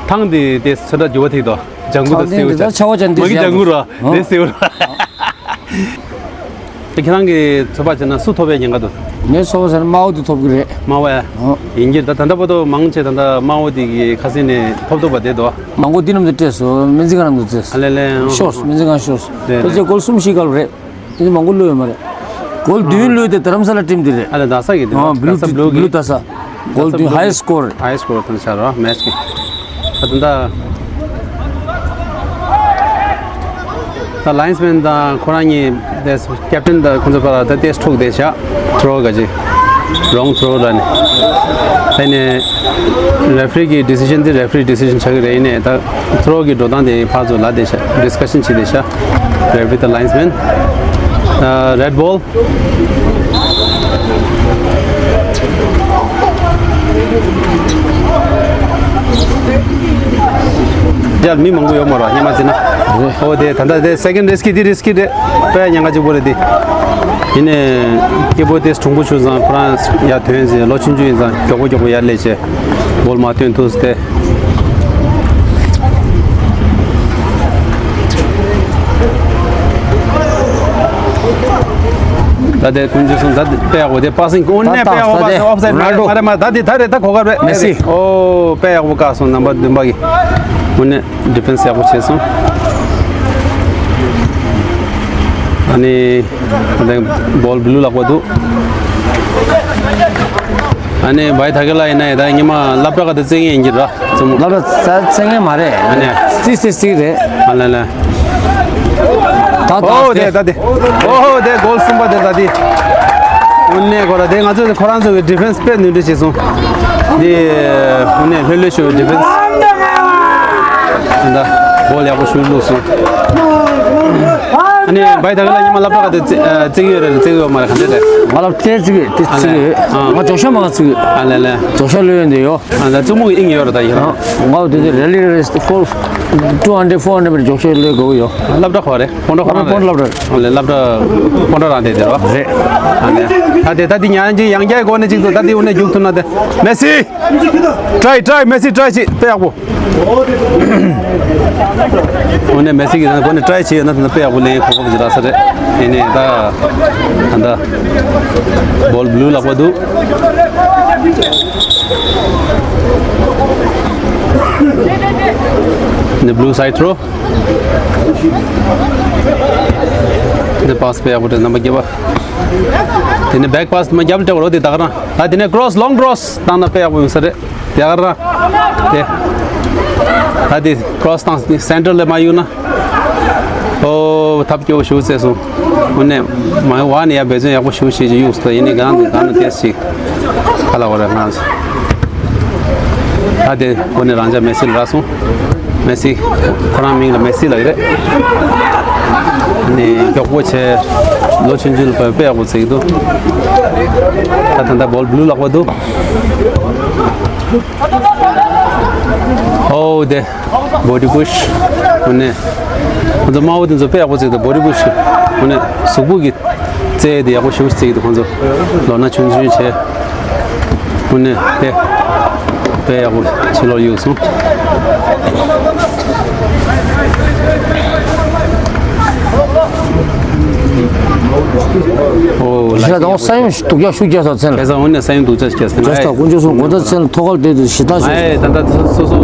ཐང་དེ་དེ་ཚོད་ལྟ་འགྱུར་བ་ཐེག་དོ། ལྗང་གུ་དང་ཐང་དེ་སེའུ་དེ་ཆ། ད་ཆར་པ་ཅན་དེ་མ་གི་ཞིག་ལྗང་གུ་ར། ཨ། དེ་སེའུ་ར། དེ་ཁྱེད་རང་གི་ཚོད་དཔག་བྱས་ན་སུ་ཐོབ་པའི་ཉེན་ཁ་འདུག་ངའི་ཚོད་དཔག་བྱས་ན་དམར་པོ་དེ་ཐོབ་ཀྱི་རེད། དམར་པོ་ཨེ། ཨ། ཡིན་གྱི་རེད། ད་ད་ལྟ་བར་དུ་མང་ཆེ་ད་ལྟ་དམར་པོ་དེ་གི་ཁ་སེང་ནས་ཐོབ་ཐུབ་པ་དེ་འདུག་མང་པོ་འདི་རྣམས་དེ་སྤྲད་སོང་། སྨན་རྩིས་ཁང་རྣམས་དུ་བཙལ་སོང་། ཨ་ལེ་ལེ། ཨ། ཤོར་སོང་། སྨན་རྩིས་ཁང་ཤོར་སོང་། རེད་ཕལ་ཆེར་རེད། སྒོར་གསུམ་བཞི་སྐབས་རེད། དེ་མང་པོ་བླུགས་ཡོད་མ་རེད། སྒོར་བདུན་བླུགས་དེ་རྡ་རམ་ས་ལ་ཊིམ་དེ་རེད། ཨ་ལེ་རྡ་ས་གི་དེ། ཨ་རྡ་ས་བླུ་གི། བླུ་རྡ་ས། སྒོར་བདུན། ཧའི་སི་ཀོར་རེད། ཧའི་སི་ཀོར་ཐོན་ཤག་རོ་མེཆ་གི། ད་ད་ད། ད་ལའིན་སི་མེན་དང་ཁོ་རང་གཉིས་དེ་ཀེབ་ཊན་དང་ཁོ་ཚོ་བར་ལ་ད་ཏེས་ཐུག་བསྡད་ཤག་ཐོ་རོ་ག་ཅི། རོང་ཐོ་རོ་ར་ནི། དེ་ནས་རེ་ཕི་རི་གི་ཌི་སི་ཤན་དེ་རེ་ཕི་རི་ཌི་སི་ཤན་ཆགས་ཀྱི་རེད། ཡིན་ནའི་ད་ཐོ་རོ་གི་འགྲོ་སྟངས་དེ་ཕར་ཚུར་ལབ་བསྡད་ཤག་ཌི་སི་ཀ་ཤན་བྱས་བསྡད་ཤག་རེ་ཕི་རི་དང་ལའིན་སི་མེན། ད་རེད་བོལ། ཡར་མི་མང་པོ་ཡོད་མ་རེད་སྔོན་མ་བརྩིས་ན། རེད། ཨོ་དེ་ད་ལྟ་དེ་སེ་ཀེན་ཌི་རི་སི་ཀི་དེ་རི་སི་ཀི་རེད། དཔེ་ཉེན་ཁ་གཅིག་པོ་རེད་དེ། ཡིན་ནའི་སྐྱེ་བོ་དེ་གྲུང་པོ་བྱུང་ཙང་ཁོ་རང་ཡར་ཐོན་ཟིན་ལོ་ཆུང་ཆུང་ཡིན་ཙང་མགྱོགས་པོ་མགྱོགས་པོ་ཡར་སླེབས་བྱས་བོལ་མར་བཏོན་ཐུབ་སྟེ། ད་དེ་ཀུན་གྱིས་གསུངས་ད་དཔེ་ཡག་པོ་དེ་པ་སིང་དངོས་གནས་དཔེ་ཡག་པོ། པ་སིང་ཨོབ་སའིད་མ་རེད་མ་རེད་མ་རེད། ད་དེ་ད་རེད། ད་གོ་སྐབས་རེད། མེ་སི། ཨོ་དཔེ་ཡག་པོ་བཀག་སོང་། ནམ་པར་བདུན་པ་གི་དངོས་གནས་ཌི་ཕེན་སི་ཡག་པོ་བྱས་སོང་། ཨ་ནི་ད་བོལ་བླུག་ལག་པ་འདུག་ཨ་ནི་བའི་ཐ་གེ་ལ་ཡིན་ན་ཡ་ད་ཉི་མ་སློབ་གྲྭ་ག་དེ་བཙལ་མཁན་ཡིན་གྱི་ར། བཙལ་མོ། སློབ་གྲྭ་བཙལ་མཁན་མ་རེད། ཨ་ནི་རྩིས་རྩིས་རྩིས་རེད། ཨ་ལ་ལ། ད་ད་ཨོ་དེ་ད་དེ། ཨོ་དེ་གོལ་གསུམ་པ་དེ་ད་དེ། དངོས་གནས་ཁོ་ར་དེ་ང་ཚོ་ཁོ་རང་ཚོ་གི་ཌི་ཕེན་སི་དཔེ་ནུས་འདྲ་བྱས་སོང་། དེ་དངོས་གནས་ལྷོད་ལྷོད་ཤོད་ཌི་ཕེན་སི། ད་གོལ་ཡག་པོ་ཞིག་བླུགས་སོང་། ཨ་ནི་བའི་ཐ་གེ་ལ་ཉི་མ་སློབ་གྲྭ་ག་དེ་བཙལ་གྱི་ཡོད་རེད། བཙལ་གྱི་ཡོད་མ་རེད། ག་འདྲ་རེད། ང་ལ་བཙལ་བཙལ་གྱི་དེ་བཙལ་གྱི་ཡོད། ང་ཇོ་ཤ་མང་བཙལ་གྱི་ཡོད། ཨ་ལ་ལ། ཇོ་ཤ་ལོས་ཡོད་འདི་ཡོད། ཨ་ད་བཙུན་མོ་གི་དབྱིངས་ཡོད་རེད་ད་ཡིན་ར། ང་དེ་དེ་རེ་ལི་རེ་ཕོར་ཊུ་ཧན་ཌེ་ཌི་ཕོར་ཧན་ཌེ་ཌི་ཇོ་ཤ་ལོས་དགོས་ཡོད། སློབ་གྲྭ་ཁོ་རེད། ཕོན་ཊ་ཁོ་རང་རེད། ཕོན་ཊ་སློབ་གྲྭ་རེད། ཨ་ལ་སློབ་གྲྭ་ཕོན་ཊ་རང་དེ་དེ་རེད་བ། རེད། ཨ་ལ་ད་དེ་ད་དེ་ཉན་གྱི་ཡང་རྒྱའི་སྒོ་ནས་གཅིག་ཏུ་ད་དེ་འུ་ནས་རྒྱུག་ཐུབ་ན་དེ་མེ་སི། ཊ་རའི་ཊ་རའི་མེ་སི་ཊ་རའི་བྱེད་དཔེ་ཡག་པོ། འོ་ནས་མེ་སི་གིས་ད་འགོ་ནས་ཊ་རའི་བྱས་ཡོད་ན་ད་དཔེ་ཡག་པོ་ལེན་གོ་སྐབས་ཅིག་རག་ས་རེད། ཡིན་ནའི་ད་ད་ལྟ་བོལ་བླུག་ལག་པ་འདུག་ནས་བླུག་སའིད་ཐོ་རོ། འདི་པཱ་སི་དཔེ་ཡག་པོ་རེད། རྣམ་པ་བརྒྱད་པ། དེ་ནས་བེག་པཱ་སི་མ་རྒྱབ་ལ་སྤྲད་པ་རོ། དེ་ད་ག་རང་། ད་དེ་ནས་ཀྲོ་སི་ལོང་ཀྲོ་སི་བཏང་ན་དཔེ་ཡག་པོ་ཡོང་ས་རེད། དེ་ག་རང་། དེ། ད་དེ་ཀྲོ་སི་བཏང་སེན་ཊར་ལ་མ་གཡུག་ན། ཨོ། ཐབས་སྐྱོ་བོ་ཞེ་པོ་བཙལ་སོང་། དངོས་གནས་མ་འོག་ནས་ཡར་འབད་བརྩོན་ཡག་པོ་ཞེ་པོ་བྱེད་ཀྱི་གཡུགས་སོང་། ད་ཡིན་ནའི་གང་དང་གང་ན་ཏོག་ཙམ་ཞིག་ཁ་ལ་བ་རེ་ང་། ད་དེ་འོ་ནས་རང་ཅག་མེ་སི་ལ་རག་སོང་། མེ་སི། ཁོ་རང་མིང་ལ་མེ་སི་ལབ་ཀྱི་རེད། ནས་མགྱོགས་པོ་བྱས། ལོ་ཆུང་ཆུང་ལ་དཔེ་ཡག་པོ་བརྩི་གི་འདུག་ད་ད་ལྟ་བོལ་བྷི་ལུ་ལག་པ་འདུག་ཨོ་དེ། བོ་ཌི་བུ་ཤི། འོ་ནས། ཁོ་ཚོ་དམར་པོ་དེ་ཚོ་དཔེ་ཡག་པོ་བརྩི་གི་འདུག་བོ་ཌི་བུ་ཤི། འོ་ནས་གཟུགས་པོ་གི་རྩལ་དེ་ཡག་པོ་ཞེ་པོ་ཅིག་བརྩི་གི་འདུག་ཁོང་ཚོ་ལོ་ན་ཆུང་ཆུང་བྱས། དངོས་གནས་དེ་དཔེ་ཡག་པོ་ཕྱི་ལོགས་གཡུགས་སོང་། ཨོ། ཤ་དང་ས་ཡོམ་སྡུག་ཅག་ཤུགས་རྒྱག་ས་མཚན་ལ། ཁ་སང་དངོས་གནས་ས་ཡོམ་སྡུག་ཅག་རྒྱག་ས་མཚན་ལ། རྒྱག་ས་དཀོན་མཆོག་གསུམ་གོ་ད་མཚན་ལ་ཐོག་ཁར་བསྡད་དུས་ཞེ་དྲག་ཤུགས། ཨེ། ད་ལྟ་སོ་སོ།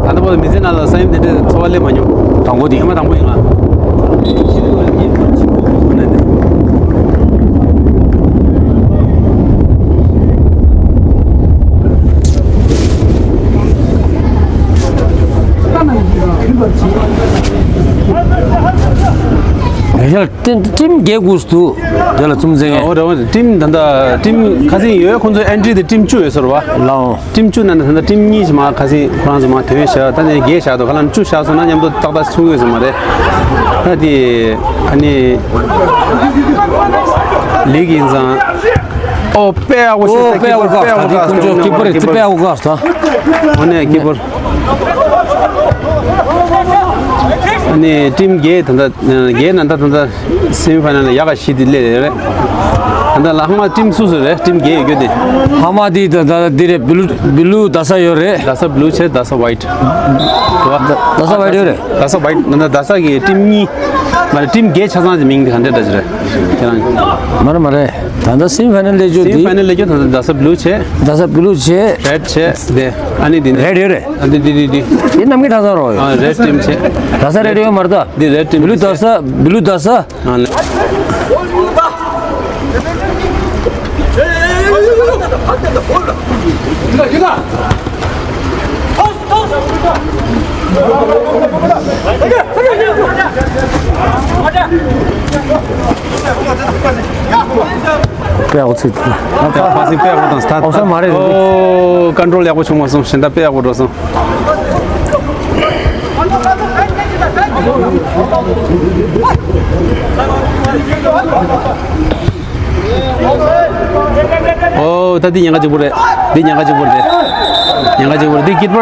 ད་ལྟ་བར་དུ་མི་ཚེ་ནང་ལ་ས་ཡོམ་དེ་འདྲའི་ཚོར་བ་སླེབས་མ་མྱོང་། དང་པོ་དེ། ཐེངས་མ་དང་པོ་ཡིན་ང་། ཡ། ཊིམ་བརྒྱད་དགོས་འདུག་དེ་ལ་ཙུམ་ཟེར། ཨོ་རེད། ཨོ་རེད། ཊིམ་ད་ལྟ་ཊིམ་ཁ་སང་ཡོད། ཁོང་ཚོའི་ཨེན་ཊི་དེ་ཊིམ་བཅུ་ཡོད་ས་རེད་པ། ལའོ། ཊིམ་བཅུ་ནང་ནས་ད་ལྟ་ཊིམ་གཉིས་ཤིག་མར་ཁ་སང་ཁོ་རང་ཚོ་མར་ཐོན་བཞག་ད་ནས་བརྒྱད་བཞག་འདུག་ཁ་ལ་བཅུ་བཞག་སོང་ན་མཉམ་དུ་ཏག་ཏག་ཚུགས་ཡོད་ས་མ་རེད། ད་དེ་ཨ་ནི་ལིག་ཡིན་ཙང་། ཨོ། དཔེ་ཡག་པོ་ཞིག་ཨོ། དཔེ་ཡག་པོ་བཀག་ད་དེ་ཁོང་ཚོ་ཀི་པར་རེད། དཔེ་ཡག་པོ་བཀག་ད། འོ་ནས་ཀི་པར། ཨ་ནི་ཊིམ་བརྒྱད་ད་ལྟ་བརྒྱད་ནང་ད་ད་ལྟ་སེ་མི་ཕའི་ནལ་ལ་ཡག་ག་ཞིག་དེ་སླེབས་ཡོད་རེད། ད་ལྟ་ལ་ཧ་མ་ཊིམ་སུ་སུ་རེད། ཊིམ་བརྒྱད་ཡོད་རྒྱུ་དེ། ཧ་མ་དེ་ད་ད་འདི་རེད། བྷི་ལུ་བྷི་ལུ་རྡ་ས་ཡོད་རེད། རྡ་ས་བྷི་ལུ་བྱས། རྡ་ས་ཝའིཊ། རེད་པ། རྡ་ས་ཝའིཊ་ཡོད་རེད། རྡ་ས་ཝའིཊ། ད་ལྟ་རྡ་ས་གི་ཊིམ་གཉིས། མ་རེད། ཊིམ་བརྒྱད་ཆ་ཚང་གི་མིང་དེ་ག་འདྲ་འདྲ་ཞིག་རེད་ཁྱེད་རང་གི། མ་རེད་མ་རེད། ད་ལྟ་སེ་མི་ཕའི་ནལ་སླེབས་རྒྱུ་སེ་མི་དེ། ཕའི་ནལ་སླེབས་རྒྱུ་ད་ལྟ་རྡ་ས་བྷི་ལུ་བྱས། རྡ་ས་བྷི་ལུ་བྱས། རེཌ་བྱས། དེ་ཨ་ནི་དེ་འདི། རེཌ་ཡོད་རེད། ཨ་འདི་འདི་འདི་འདི། དེ་གནམ་གྱི་ཁྲ་ཚང་རོ། ཨ། རེཌ་ཊིམ་བྱས། རྡ་ས་རེཌ་ཡོད་མ་རེད་ད། འདི་རེཌ་ཊིམ། བྷི་ལུ་རྡ་ས། བྷི་ལུ་རྡ་ས། ཨ་ལེ། དཔེ་ཡག་པོ་བརྩིས་འདུག་ད་པ་སིང་དཔེ་ཡག་པོ་བཏང་སྟེ། ཨོ་ས་མ་རེད། ཨོ། ཀོན་ཊོལ་ཡག་པོ་བྱུང་མ་སོང་། གཞན་དག་དཔེ་ཡག་པོ་འགྲོ་སོང་། ཨོ། ད་འདི་ཉེན་ཁ་གཅིག་པོ་རེད། འདི་ཉེན་ཁ་གཅིག་པོ་རེད། ཉེན་ཁ་གཅིག་པོ་རེད། འདི་ཀི་པར་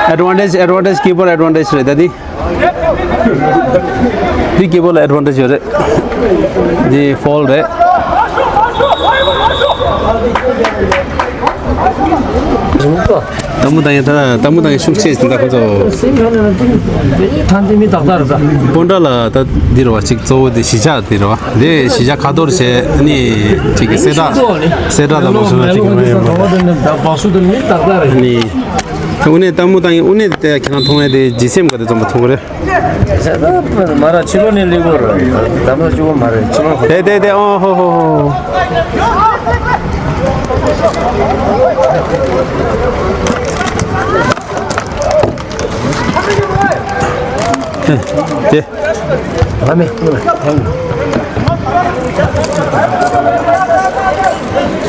ཨེ་ཌི་ཝན་ཊེཇ། ཨེ་ཌི་ཝན་ཊེཇ། ཀི་པར་ཨེ་ཌི་ཝན་ཊེཇ་རེད་ད་འདི། འདི་ཀི་པར་ལ་ཨེ་ཌི་ཝན་ཊེཇ་ཡོད་རེད། འདི་ཕོལ་རེད། ལྟད་མོ་ལྟ་ཡ། ད་ལྟད་མོ་ལྟ་ཡ་ཤུགས་ཆེ་ཟིན་ད་ཁོ་ཚོ། ཐང་དེ་མི་ཏག་ཏག་རེད་ད། སྤོན་ཊ་ལ་ད་འདི་རེད་པ། གཅིག་གཙོ་བོ་དེ་གཞིས་ཆགས་དེ་རེད་པ། དེ་གཞིས་ཆགས་ཁ་ཐོར་བྱས་ནི་གཅིག་གི་གསལ་བསྒྲགས། གསལ་བསྒྲགས་དང་མ་སོང་ན་གཅིག་གི་མ་ཡོང་བ་རེད། ནི་དངོས་གནས་ལྟད་མོ་ལྟ་ཡ་དངོས་གནས་དེ་ཁྱེད་རང་མཐོང་ཡ་དེ་ལྗིད་སེམས་ག་དེ་ཙམ་པ་མཐོང་གི་རེད། མ་ར་ཕྱི་ལོགས་ནས་སླེབས་དགོས་རེད། ད་མ་ཕྱི་ལོགས་མ་རེད། ཕྱི་ལོགས། དེ་དེ་དེ། ཨོ་ཧོ་ཧོ་ཧོ། དེ།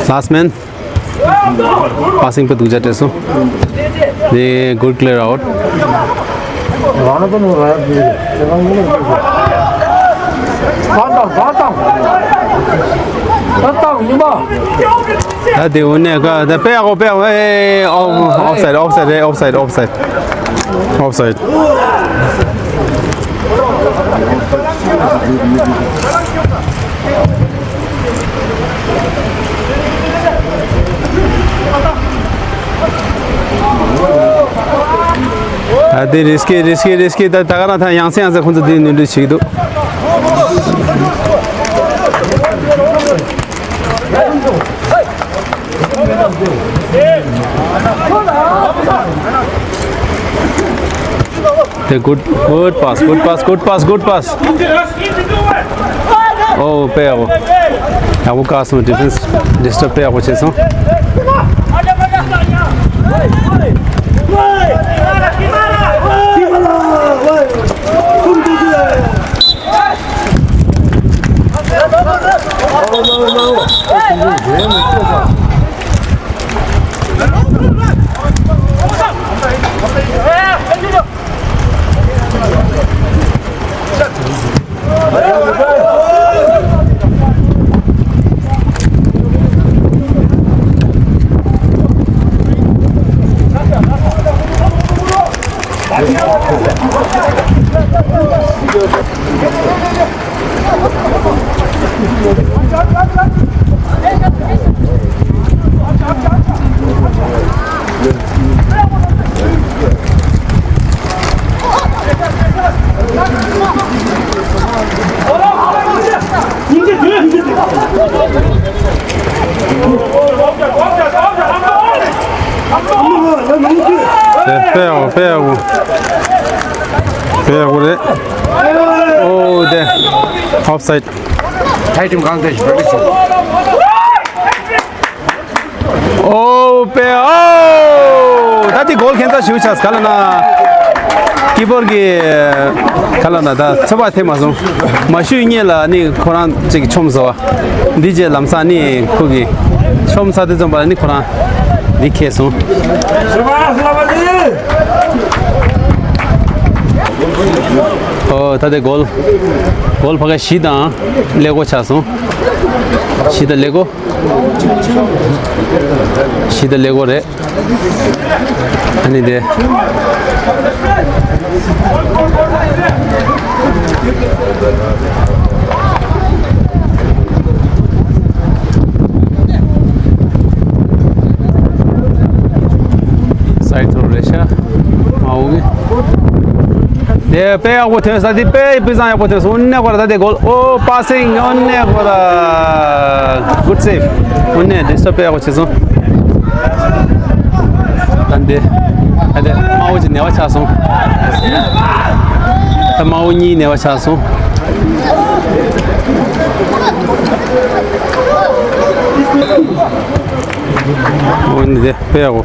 ལཱསི་མེན། པ་སིང་དཔེ་སྡུག་ཅག་སྤྲད་སོང་། དེ་good clear out། ད་དེ་འོ་ནས་ག་ད་དཔེ་ཡག་པོ། དཔེ་ཡག་པོ། ཨེ། ཨོཕ་སའིཌ། ཨོཕ་སའིཌ་རེད། ཨོཕ་སའིཌ། ཨོཕ་སའིཌ། ཨོཕ་སའིཌ། ཨ། དེ་རི་སི་ཀི། རི་སི་ཀི། རི་སི་ཀི། ད་ད་ག་རང་ཐང་ཡང་སེ་ཡང་སེ་ཁོང་ཚོ་དེ་ནོར་འཁྲུལ་བྱེད་ཀྱི་འདུག་དེ། good, good pass, good pass, good pass, good pass. ཨོ། དཔེ་ཡག་པོ། ཡག་པོ་བཀག་སོང་། ཌི་ཕེན་སི་ཌི་སི་ཊརབ་དཔེ་ཡག་པོ་བྱས་སོང་། དཔེ་ཡག་པོ། དཔེ་ཡག་པོ། དཔེ་ཡག་པོ་རེད། ཨོ། དེ། ཨོཕ་སའིཌ། ཐའི་ཊིམ་གང་དེ་ཞིག་བོད་ཀྱི་ཆུ། ཨོ། དཔེ། ཨོ། ད་དེ་གོལ་ཁྱད་མཚར་ཞིག་ཆགས། ག་ལ་ན། ཀི་པར་གྱིས། ག་ལ་ན། ད་ཚོད་དཔག་ཐེབས་མ་སོང་། མ་ཤོད་སྔོན་ལ་ནི་ཁོ་རང་ཅིག་མཆོངས་སོང་བ། འདི་རྗེས་ལམ་སང་ནི་ཁོ་གིས་མཆོངས་ཚར་དུས་ཙམ་པ་ལ་ནི་ཁོ་རང་འདི་ཁེལ་སོང་། ཨོ། ད་དེ་གོལ། གོལ་ཕ་ག་བཞི་དང་ཀླད་ཀོར་ཆགས་སོང་། བཞི་དང་ཀླད་ཀོར། བཞི་དང་ཀླད་ཀོར་རེད། ཨ་ནི་དེ། སའིཌ་ཐུར་རེད་ཤག་མ་འོ་གི། དེ་དཔེ་ཡག་པོ་ཐོན་ས། དེ་དཔེ་དཔེ་བཟང་ཡག་པོ་ཐོན་སོང་། ཨོ་ནེ་གོ་ར། ད་དེ་གོལ། ཨོ། པ་སིང་། ཨོ་ནེ་གོ་ར། གུཌ་སེབ། ཨོ་ནེ་ཌི་སི་ཊརབ་དཔེ་ཡག་པོ་བྱས་སོང་། ད་དེ། ད་དེ་དམར་པོ་ཅིག་ནེ་བ་ཆགས་སོང་། ད་དམར་པོ་གཉིས་ནེ་བ་ཆགས་སོང་། ཨོ་ནེ་དེ་དཔེ་ཡག་པོ།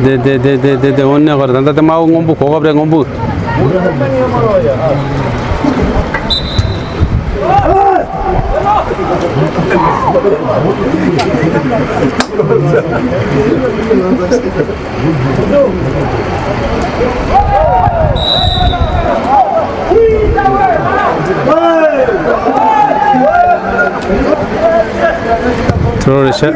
དེ་དེ་དེ་དེ་དེ་དེ། ཨོ་ནེ་གོ་ར། ད་ད་དེ་དམར་པོ་སྔོན་པོ་གོ་སྐབས་རེད། སྔོན་པོ། ཐུར་རེད་ཤག་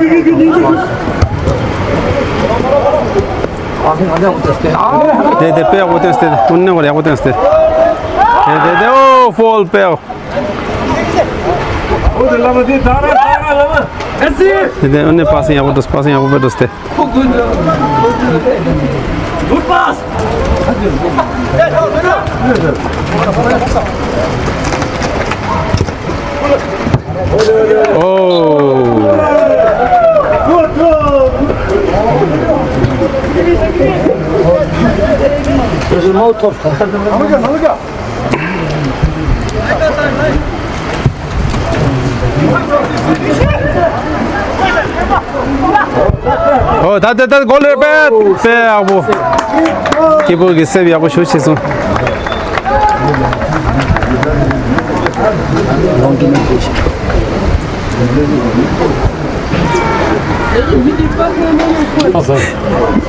དེ་དེ་དཔེ་ཡག་པོ་བསྟན་སྟེ། ཨོ་ནེ་གོ་ར་ཡག་པོ་བསྟན་སྟེ། དེ་དེ་དེ། ཨོ། ཕོལ་དཔེ་ཡག་དེ་དེ། ཨོ་ནེ་པ་སིང་ཡག་པོ་འགྲོ། པ་སིང་ཡག་པོ་དཔེ་འགྲོ་སྟེ། ཨོ། ཨོ། ད་ད་ད་གོལ་རེད། དཔེ་དཔེ་ཡག་པོ། ཀི་པར་གྱིས་སེབ་ཡག་པོ་ཞིག་བྱས་སོང་།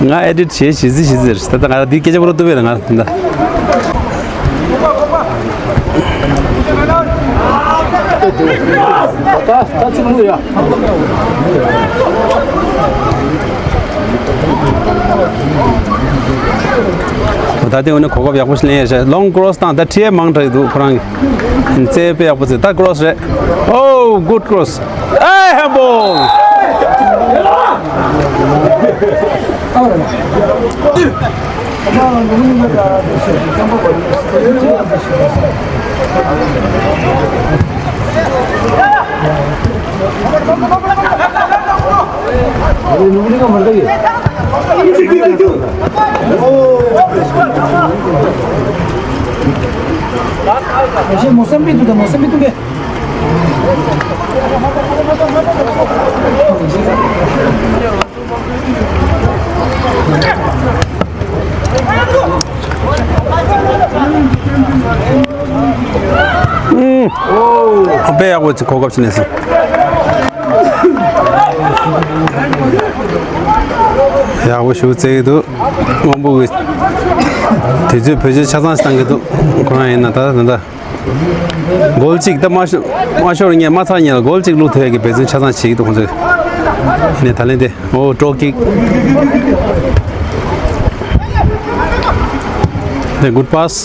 ང་ཨེ་ཌིཊ་བྱས། ཞི་ཟི་ཞི་ཟི་རེད། ད་ལྟ་ང་འདི་སྐད་ཆ་པོ་རོ་ཏུ་བས་ང་ད། ད་ལྟ་འོ་ན་གོ་སྐབས་ཡག་པོ་ཞིག་ལེན་ཡ་ཤག་ལོང་ཀྲོ་སི་བཏང་། ད་ཁྲིད་མང་དྲགས་འདུག་ཁོ་རང་གི། རྩེ་དཔེ་ཡག་པོ་རྩེ། ད་ཀྲོ་སི་རེད། ཨོ། གུཌ་ཀྲོ་སི། ཨེ། ཧེན་བོལ། Mozambique tu da, Mozambique tu ke. དཔེ་ཡག་པོ་ཅིག་གོ་སྐབས་ཅིག་ལེན་སོང་། ཡག་པོ་ཞུ་རྩེ་གི་འདུག་སྔོན་པོ་གི་དུས་ཚོད་བེད་སྤྱོད་ཆ་ཚང་ཞིག་བཏང་གི་འདུག་ཁོ་རང་ཡིན་ན་ད་ད་ད། གོལ་གཅིག་ད་མ་ཤོར་མ་ཤོར་ངས་མ་ཚར་ཉལ་གོལ་གཅིག་བླུག་ཐུབ་ཡ་གི་འབད་བརྩོན་ཆ་ཚང་བྱེད་ཀྱི་འདུག་ཁོང་ཚོས། ནས་ད་ལན་དེ་ཨོ་ཀྲོ་ཀིག་ད་གུད་པཱས།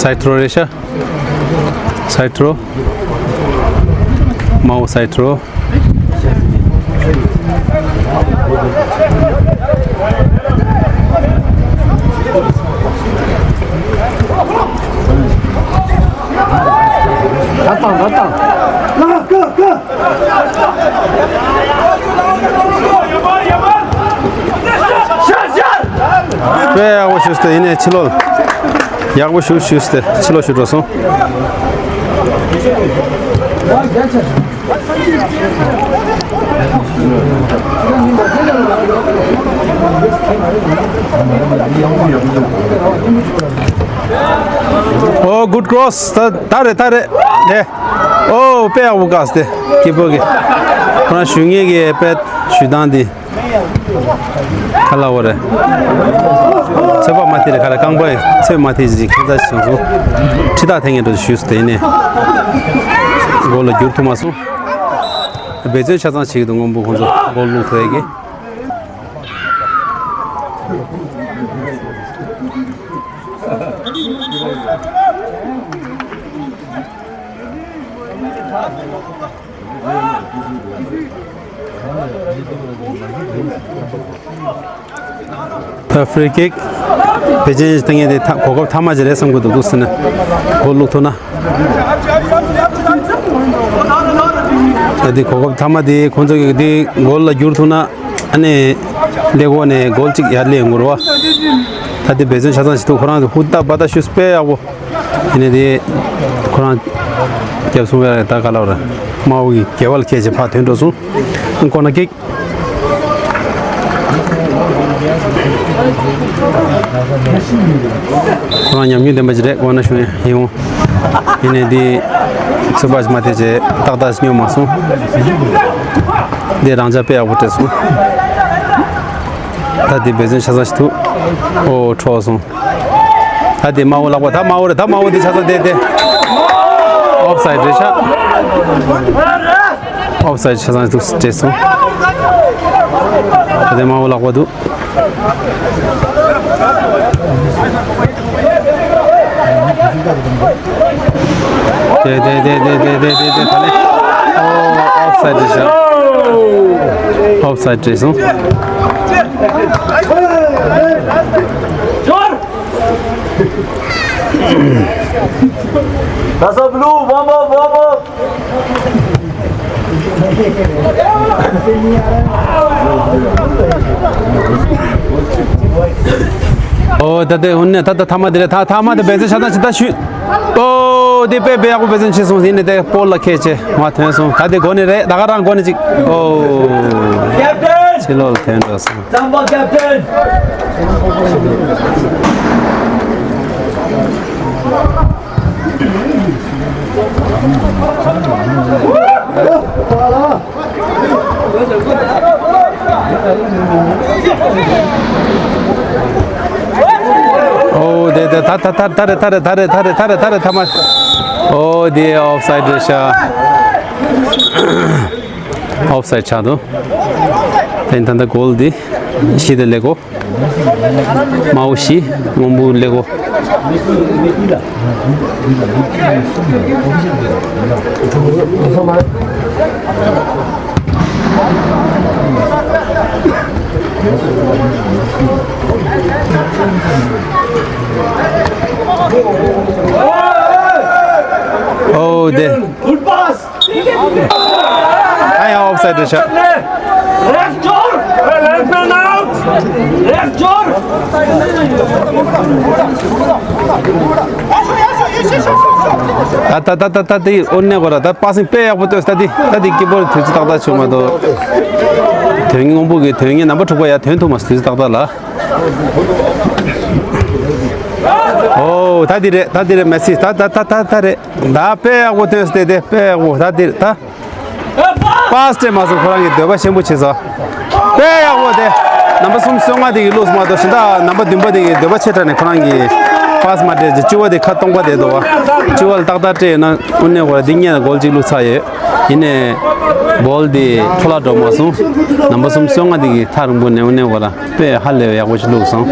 སའི་ཐྲོ་རེད་ཤག་སའི་ཐྲོ། མའོ་སའི་ཐྲོ། ད་བཏང་ད་བཏང་། ལ་ཀ་ཀ། དཔེ་ཡག་པོ་ཞུས་ཏེ་ཡིན་ནས་ཕྱི་ལོགས། ཡག་པོ་ཞུ་ཞུས་ཏེ་ཕྱི་ལོགས་ཞུ་འགྲོ་སོང་། ཨོ་གུད་ཀྲོ་སི། ད་ད་རེད་ད་རེད་དེ། ཨོ་དཔེ་ཡག་པོ་བཀག་སྟེ་སྐྱིད་པོ་གི། ཁོ་རང་ཞུ་ངེས་ཀྱི་དཔེ་ཞུ་སྟངས་འདི། ཁ་ལ་བོ་རེད། ཚོད་པ་མ་ཐེ་རེད་ཁ་ལ་རྐང་པ་ཚོད་མ་ཐེ་ཅིག་ཁྱད་མཚར་ཞིག་བྱུང་སོང་། ཁྲི་ཐག་འཐེན་ངེས་འགྲོ་ཞུས་སུ་དེ་ནས། གོལ་ལ་འགྱུར་ཐུབ་མ་སོང་། འབད་བརྩོན་ཆ་ཚང་བྱེད་ཀྱི་འདུག་སྔོན་པོ་ཁོང་ཚོ་གོལ་བླུག་ཐུབ་ཡ་གི། ད་ཧྥི་རི་ཀིག་བེད་སྤྱོད་བཏང་ཡས་དེ་ད་གོ་སྐབས་ཐ་མ་ཅིག་རེད་བསམ་གྱི་འདུག་འདུག་ཟེར་ན་གོལ་བླུག་ཐུབ་ན། ད་དེ་གོ་སྐབས་ཐ་མ་དེ་ཁོང་ཚོ་གི་དེ་གོལ་ལ་བསྒྱུར་ཐུབ་ན་ཨ་ནི་ཀླད་ཀོར་ནས་གོལ་གཅིག་ཡར་སླེབས་ཡོང་གི་རེད་བ། ད་དེ་འབད་བརྩོན་ཆ་ཚང་ཞིག་འདུག་ཁོ་རང་ཚོ་ཧུར་ཐག་འབད་ཐག་ཞུས་དཔེ་ཡག་པོ། ཡིན་ནའི་དེ་ཁོ་རང་རྒྱབ་སོང་བས་ད་ག་ལབ་ར། དམར་པོ་གི་སྒལ་པ་ལ་ཁེལ་བྱས་ཕར་ཐོན་འགྲོ་སོང་། ཁོ་ན་ཀིག་ཁོ་རང་ཉམས་མྱོང་ལྡན་པ་ཅིག་རེད་ཁོ་ན་ཞུ་ཡིན་འོང་། ཡིན་ནའི་དེ་ཚོད་དཔག་ཅིག་མ་ཐེབས་བྱས་ཏག་ཏག་ཅིག་སྙོབ་མ་སོང་། དེ་རང་ཅག་དཔེ་ཡག་པོ་སྤྲད་སོང་། ད་དེ་འབད་བརྩོན་ཆ་ཚང་ཞིག་འདུག་ཨོ་འཕྲོག་སོང་། ད་དེ་དམར་པོ་ལག་པ་ད་དམར་པོ་རེད་ད་དམར་པོ་དེ་ཆ་ཚང་དེ་དེ། ཨོབ་སའིད་རེད་ཤག་ཨོབ་སའིད་ཆ་ཚང་འདུག་སྤྲད་སོང་། ད་དེ་དམར་པོ་ལག་པ་འདུག་དེ་དེ་དེ་དེ་དེ་དེ་དེ་དེ་ད་ལེ། ཨོ་ཨོབ་སའིད་རེད་ཤག་ཨོབ་སའིད་སྤྲད་སོང་། That's a blue, warm up, warm up. ཨོ་ད་དེ་ཧུན་ནས་ད་ད་ཐ་མ་དེ་རེད་ད་ཐ་མ་དེ་འབད་བརྩོན་ཆ་ཚང་ཞིག་ད་ཞུས། ཨོ་དེ་དཔེ་དཔེ་ཡག་པོ་འབད་བརྩོན་བྱས་སོང་ཟིན་ནས་དེ་པོལ་ལ་ཁེལ་བྱས་མར་ཐོན་སོང་ད་དེ་སྒོ་ནས་རེད་ད་ག་རང་སྒོ་ནས་ཅིག་ཨོ་ཕྱི་ལོགས་ལ་ཐོན་འགྲོ་སོང་། Samba captain! ཨོ་དེ་དེ་ད་ད་ད་ད་རེད་ད་རེད་ད་མ། ཨོ་དེ་ཨོབ་སའིད་རེད་ཤག་ཨོབ་སའིད་ཆགས་འདུག་དེ་ད་ལྟ་གོལ་འདི་བཞི་དེ་ཀླད་ཀོར། དམར་པོ་བཞི། སྔོན་པོ་ཀླད་ཀོར། ཨོ། ཨོ་དེ། Good pass. ཨ་ཡ་ཨོཕ་སའིཌ་རེད་ཤག Left door. Left man out. Left door. ད་ད་ད་ད་ད་དེ་ཨོ་ནེ་གོ་ར་ད་པ་སིང་དཔེ་ཡག་པོ་སྟོན་ད་དེ་ད་དེ་ཀི་པོར་དུས་ཚོད་ཏག་ཏག་བྱུང་མ་གཏོགས་དོན་སྔོན་པོ་གི་དོན་ངེས་རྣམ་པ་དྲུག་པ་ཡ་དོན་ཐུབ་མ་སོང་དུས་ཚོད་ཏག་ཏག་ལ། ཨོ་ད་དེ་རེད། ད་དེ་རེད། མེ་སི། ད་ད་ད་ད་ད་རེད། ད་དཔེ་ཡག་པོ་སྟོན་སྟེ་དེ་དཔེ་ཡག་པོ། ད་དེ་རེད། ད་པ་སི་སྤྲད་མ་སོང་། ཁོ་རང་གིས་འདོད་པ་ཆེན་པོ་བྱས་སོང་། དཔེ་ཡག་པོ་དེ། རྣམ་པ་གསུམ་བཅོ་ལྔ་དེ་གིས་བླུགས་སོང་མ་གཏོགས་གཞན་དག་རྣམ་པ་བདུན་པ་དེ་གིས་འདོད་པ་ཆེ་དྲགས་ནས་ཁོ་རང་གིས་པ་སི་མ་སྤྲད་ཅིག་བཅུ་པ་དེ་ཁ་སྟོང་པ་དེ་འདུག་བ། བཅུ་པ་ལ་ཏག་ཏག་སྤྲད་ཡོད་ན་དངོས་གནས་ཁོ་རང་འདི་སྔོན་ལ་གོལ་གཅིག་བླུགས་ཚར་ཡོད། ཡིན་ནའི་བོལ་དེ་འཕྲོ་བརླག་འགྲོ་མ་སོང་། རྣམ་པ་གསུམ་བཅོ་ལྔ་དེ་གིས་ཐག་རིང་པོ་ནས་དངོས་གནས་ཁོ་རང་དཔེ་ཧ་ལས་པའི་ཡག་པོ་ཞིག་བླུགས་སོང་།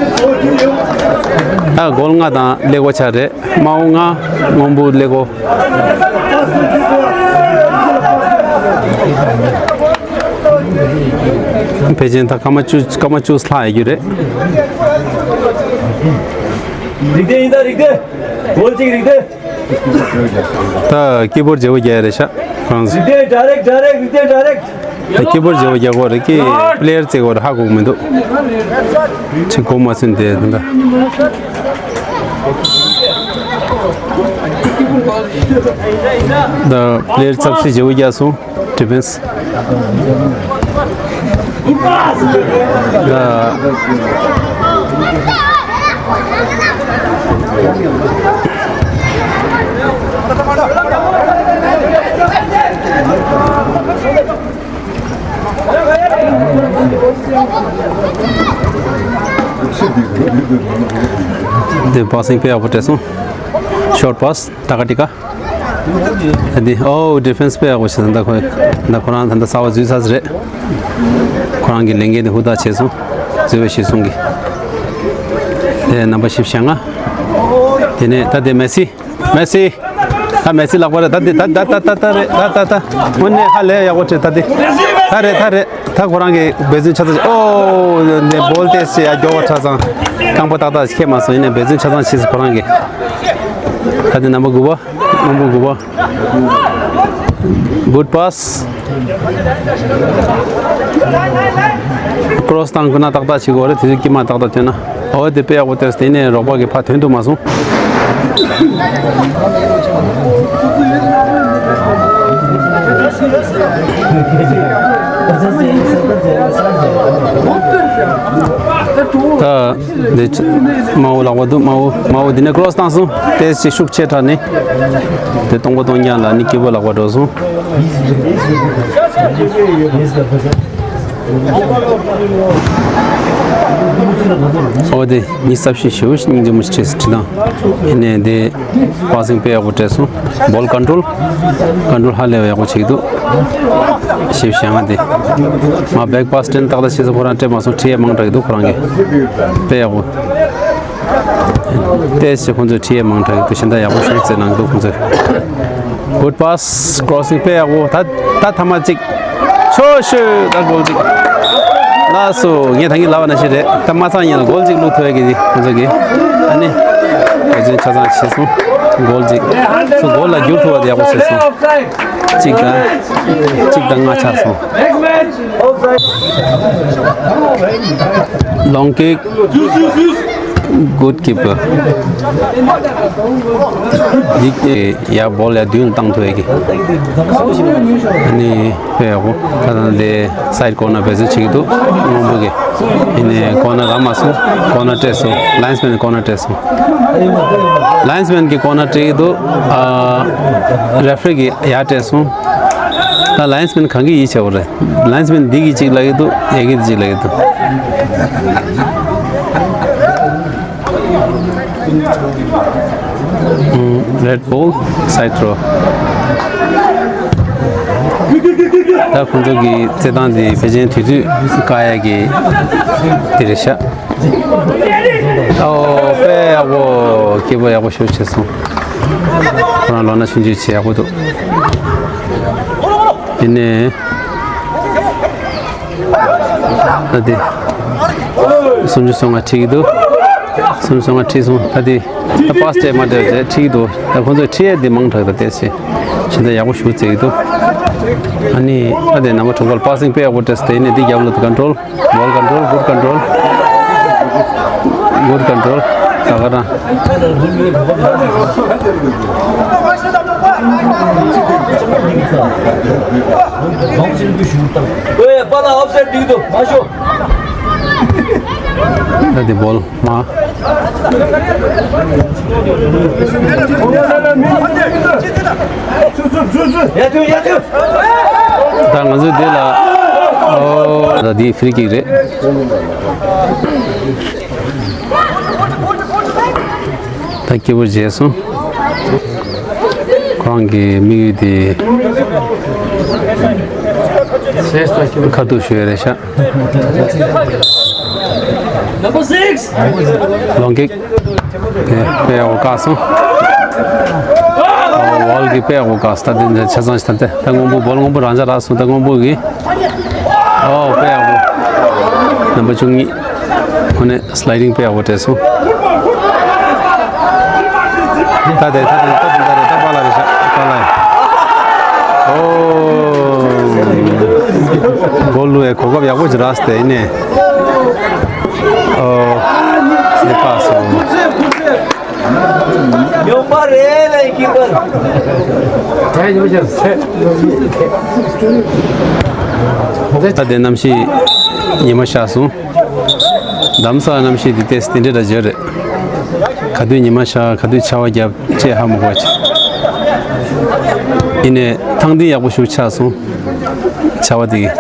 ད་གོལ་ལྔ་དང་ཀླད་ཀོར་ཆ་རེད། དམར་པོ་ལྔ། སྔོན་པོ་ཀླད་ཀོར། ཕལ་ཆེར་ད་སྐར་མ་བཅུ། སྐར་མ་བཅུ་ལྷག་ཡོད་རྒྱུ་རེད། རིག་ལྡན་ཡིན་ད། རིག་ལྡན། གོལ་གཅིག་རིག་ལྡན། ད་ཀི་པོར་བརྗེ་པོ་རྒྱག་ཡ་རེད་ཤག་ཁོ་རང་ཚོ། རིག་ལྡན་ཌའི་རེག་ཌའི་རེག་རིག་ལྡན་ཌའི་རེག་ད་ཀི་པོར་བརྗེ་པོ་རྒྱག་དགོས་རེད། ཀི་པི་ལེ་ཡར་བརྩི་དགོས་རེད། ཧ་གོ་གི་མི་འདུག་ཅིག་གོ་མ་སོང་དེ་ད། ད་པི་ལེ་ཡར་ཚབ་སྲིད་བརྗེ་པོ་རྒྱག་སོང་། ཌི་ཕེན་སི། ད། དེ་པ་སིང་དཔེ་ཡག་པོ་སྤྲད་སོང་། ཤོར་པ་སི། ད་ག་དེ་ག་ད་འདི་ཨོ་ཌི་ཕེན་སི་དཔེ་ཡག་པོ་བྱས་སོང་། ད་ཁོ་ད་ཁོ་རང་ད་ལྟ་གསར་པ་འཛུལ་ཚར་ས་རེད། ཁོ་རང་གི་ལས་འགན་དེ་ཧུར་ཐག་བྱས་སོང་། འཛུལ་བའི་གཞི་བཟུང་གི། དེ་རྣམ་པ་བཞི་བཅུ་ཞེ་ལྔ། དེ་ནས་ད་དེ་མེ་སི། མེ་སི། ད་མེ་སི་ལག་པ་རེད། ད་འདི་ད་ད་ད་ད་ད་རེད། ད་ད་ད། དངོས་གནས་ཧ་ལས་ཡག་པོ་བྱས། ད་འདི་ད་རེད། ད་རེད། ད་ཁོ་རང་གིས་འབད་བརྩོན་ཆ་ཚང་། ཨོ་འདི་བོལ་ཏེ་སི་ཡ་མགྱོགས་པ་ཆ་ཚང་། རྐང་པ་ཏག་ཏག་ཁྱེར་མ་སོང་། ཡིན་ནའི་འབད་བརྩོན་ཆ་ཚང་བྱས་སོང་ཁོ་རང་གིས། ད་འདི་རྣམ་པ་དགུ་པ། སྔོན་པོ་དགུ་པ། Good pass. ཀོ་རོ་སི་བཏང་དགོས་ན་ཏག་ཏག་བྱེད་དགོས་རེད། དེ་ཚོ་དཀྱིལ་མ་ཏག་ཏག་ཐོན་ན། ཨོ་དེ་དཔེ་ཡག་པོ་སྟེར། དེ་ནས་རོགས་པ་གིས་ཕར་ཐོན་ཐུབ་མ་སོང་། ད། འདི་དམར་པོ་ལག་པ་འདུག་དམར་པོ་དམར་པོ་འདི་ནས་ཀོ་རོ་སི་བཏང་སོང་། ཏོག་ཙམ་ཤུགས་ཆེ་དྲགས་ནས། དེ་སྟོང་པ་སྟོང་རྐྱང་ལ་ནི་སྐྱིད་པོ་ལག་པ་འགྲོ་སོང་། ཨོ་དེ་ཉི་ཤུ་རྩ་བཞི་ཞེ་པོ་སྙིང་རྗེ་མོ་ཞིག་བྲིས་སོང་། ཡིན་ནའི་དེ། པ་སིང་དཔེ་ཡག་པོ་སྤྲད་སོང་། བོལ་ཀོན་ཊོལ། ཀོན་ཊོལ་ཧ་ལས་པ་ཡག་པོ་བྱེད་ཀྱི་འདུག་བཞི་བཅུ་ཞེ་ལྔ་དེ། མ་བེག་པ་སི་ཊན་ཏག་ཏག་བྱས་སོང་། ཁོ་རང་སྤྲད་མ་སོང་། ཁྲི་ཡ་མང་དྲགས་ཀྱི་འདུག་ཁོ་རང་གིས། དཔེ་ཡག་པོ། ཏོག་ཙམ་ཁོང་ཚོས་ཁྲི་ཡ་མང་དྲགས་ཀྱི་འདུག་གཞན་དག་ཡག་པོ་ཞིག་རྩེད་གནང་གི་འདུག་ཁོང་ཚོས། Good pass. Crossing དཔེ་ཡག་པོ། ད་ད་ཐ་མ་གཅིག་ཤོ་ཤོ། ད་གོལ་གཅིག་ལགས་སོ། ངས་ད་གིན་ལབ་པ་ནང་བཞིན་རེད། ད་མ་ཚང་ཡིན་ལ་གོལ་གཅིག་བླུག་ཐུབ་ཡ་གི་ཁོང་ཚོ་གི་ཨ་ནི་འབད་བརྩོན་ཆ་ཚང་བྱས་སོང་། གོལ་གཅིག་སོ་གོལ་ལ་བསྒྱུར་ཐུབ་པ་དེ་ཡག་པོ་བྱས་སོང་། གཅིག་དང་གཅིག་དང་ལྔ་ཆགས་སོང་། Long kick. Good keeper. འདི་ཡ་བོལ་ཡ་མདུན་ལ་བཏང་ཐུབ་ཡ་གི། ཨ་ནི་དཔེ་ཡག་པོ། ད་ལྟ་འདི་སའིཌ་ཀོར་ནར་འབད་བརྩོན་བྱེད་ཀྱི་འདུག་སྔོན་པོ་གི། ཡིན་ནའི་ཀོར་ནར་རག་མ་སོང་། ཀོར་ནར་སྤྲད་སོང་། ལའིན་སི་མེན་ཀོར་ནར་སྤྲད་སོང་། ལའིན་སི་མེན་གྱིས་ཀོར་ནར་སྤྲད་ཀྱི་འདུག་ཨ། རེ་ཕི་རི་གིས་ཡར་སྤྲད་སོང་། ད་ལའིན་སི་མེན་གང་གི་ཡིད་ཆེས་པ་རེད། ལའིན་སི་མེན་འདི་གིས་གཅིག་ལབ་ཀྱི་འདུག་ཡ་གིས་འདི་གཅིག་ལབ་ཀྱི་འདུག Red ball, side throw. ད་ཁོང་ཚོ་གི་རྩེད་ཐང་འདི་ཕལ་ཆེར་དུས་ཚོད་བཀག་ཡ་གི་དེ་རེད་ཤག་ཨོ་དཔེ་ཡག་པོ། སྐྱེས་པ་ཡག་པོ་ཞེ་པོ་བྱས་སོང་། ཁོ་རང་ལོ་ན་ཆུང་ཆུང་བྱས་ཡག་པོ་འདུག་ཡིན་ནའི། ད་དེ། སུམ་ཅུ་སོ་ལྔ་ཁྲིད་ཀྱི་འདུག་སུམ་ཅུ་སོ་ལྔ་ཁྲིད་སོང་། ད་དེ། ད་པ་སི་སྤྲད་མ་སྤྲད་རེད། ཁྲིད་ཀྱི་འདུག་ད་ཁོང་ཚོས་ཁྲིད་ཡས་དེ་མང་དྲགས། ད་ལྟས་ཤིག་ཕྱི་ཟླ་ཡག་པོ་ཞུ་ཚེ་ཡིན་འདུག་ཨ་ནི་ཨ་དེ་ནམ་པ་གྲོང་པར་པ་སིང་དཔེ་ཡག་པོ་སྤྲད་དེ་ནས་འདི་རྒྱབ་ལ་དུ་ཀོན་ཀྲོལ། Ball control, good control. Good control. ད་ག་རང་། ཨོའེ། པཱ་ལགས་ཨོཕ་སའིཌ་འགྲིག་འདུག་མ་ཤོག་ད་དེ་བོལ་མ། ཡ་ཐུ་ཡ་ཐུ། ད་ང་ཚོའི་འདི་ལ། ཨོ། ད་འདི་ཕི་རི་ཀིག་རེད། ད་སྐྱིད་པོ་བྱས་སོང་། ཁོ་རང་གི་དམིགས་ཡུལ་དེ་ཁ་ཐུག་ཞུ་ཡ་རེད་ཤག Number six. Long kick. དཔེ་ཡག་པོ་བཀག་སོང་། ཨོ། ཝོལ་གྱིས་དཔེ་ཡག་པོ་བཀག་སོང་། ད་དེ་འདྲ་ཆ་ཚང་ཞིག་ད་ལྟ་ད་སྔོན་པོ་བོལ་སྔོན་པོ་རང་འཇགས་རག་སོང་། ད་སྔོན་པོ་གིས། ཨོ། དཔེ་ཡག་པོ། རྣམ་པ་བཅུ་གཉིས། ཁོ་ནས་སི་ལའི་ཌིང་དཔེ་ཡག་པོ་སྤྲད་སོང་། ད་དེ་ད་དེ་ད་དེ་ད་དེ་ད་པཱ་ལགས་རེད་ཤག་པཱ་ལགས། ཨོ། གོལ་བླུག་ཡའི་གོ་སྐབས་ཡག་པོ་ཅིག་རག་སྟེ་ཡིན་ནས། ཨོ། སེ་ཁ་སོང་། ཡོང་པ་རེད་ལ་ཡི་ཀི་པར། ད་དེ་གནམ་གཤིས་ཉི་མ་ཤར་སོང་། འདམ་ས་གནམ་གཤིས་འདི་ཏོག་ཙམ་དེ་འདྲ་འདྲ་ཅིག་རེད། ག་དུས་ཉི་མ་ཤར། ག་དུས་ཆར་པ་བརྒྱབ། ཅེས་ཧ་མ་གོ་བ་བྱེད། ཡིན་ནའི་ཐང་འདི་ཡག་པོ་ཞིག་ཆགས་སོང་། ཆར་པ་དེ་གིས།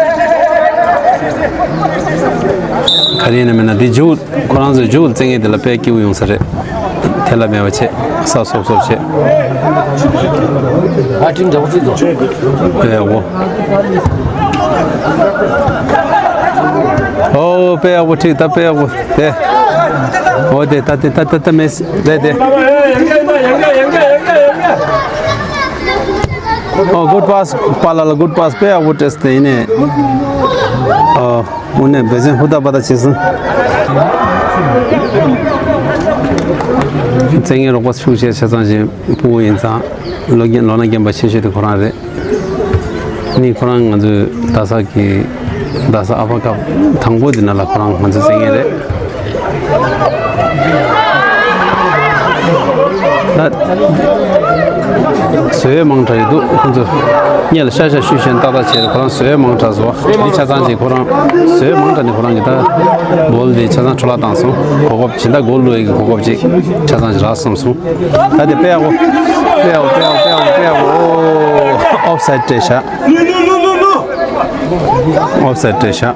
ག་རེ་ཡིན་ན་མིན་ན་འདི་མཇུག་ཁོ་རང་ཚོའི་མཇུག་རྩེད་མཁན་དེ་ལ་དཔེ་སྐྱིད་པོ་ཡོང་ས་རེད། དེ་ལ་མེད་པ་བྱས། ས་སོབ་སོབ་བྱས། ཨ་ཀྲིན་འདྲ་པོ་བརྩིས་འདུག་དཔེ་ཡག་པོ། ཨོ། དཔེ་ཡག་པོ་འགྲིག་ད་དཔེ་ཡག་པོ། དེ། ཨོ་དེ་ད་དེ་ད་ད་ད་མེད་དེ་དེ། ཨོ། good pass། པཱ་ལགས་ལ་good pass། དཔེ་ཡག་པོ་སྤྲད་དེ་ཡིན་ནས། ཨོ། དངོས་གནས་འབད་བརྩོན་ཧུར་ཐག་པ་ཐག་བྱས་སོང་། རྩེད་མཁན་རོགས་པ་ཤུགས་ཆེ་ཆ་ཚང་ཞིག་ཕྲུ་གུ་ཡིན་ཙང་། ལོ་རྒན་ལོ་ན་རྒན་པ་ཆེ་ཤོས་དེ་ཁོ་རང་རེད། ནི་ཁོ་རང་ང་ཚོའི་རྡ་ས་གི་རྡ་ས་ཨ་ཕ་ཁབ་དང་པོ་དེ་ནང་ལ་ཁོ་རང་ང་ཚོའི་རྩེད་མཁན་རེད། ད་བཟོ་ཡས་མང་དྲགས་ཡོད་འདུག་ཁོང་ཚོ་སྔོན་ལ་ཤ་ཤ་བཤུས་བཞིན་ཏག་ཏག་བྱས་རེད། ཁོ་རང་བཟོ་ཡས་མང་དྲགས་སོང་། འདི་ཆ་ཚང་ཅིག་ཁོ་རང་བཟོ་ཡས་མང་དྲགས་ནས་ཁོ་རང་གིས་ད་བོལ་དེ་ཆ་ཚང་འཕྲོ་བརླག་བཏང་སོང་། གོ་སྐབས་ཇི་ལྟར་གོལ་བླུག་ཡས་ཀྱི་གོ་སྐབས་ཅིག་ཆ་ཚང་ཅིག་རག་སོང་སོང་། ད་དེ་དཔེ་ཡག་པོ། དཔེ་ཡག་པོ། དཔེ་ཡག་པོ། དཔེ་ཡག་པོ། དཔེ་ཡག་པོ། ཨོ། ཨོཕ་སའིཌ་སྤྲད་ཤག་ཨོཕ་སའིཌ་སྤྲད་ཤག་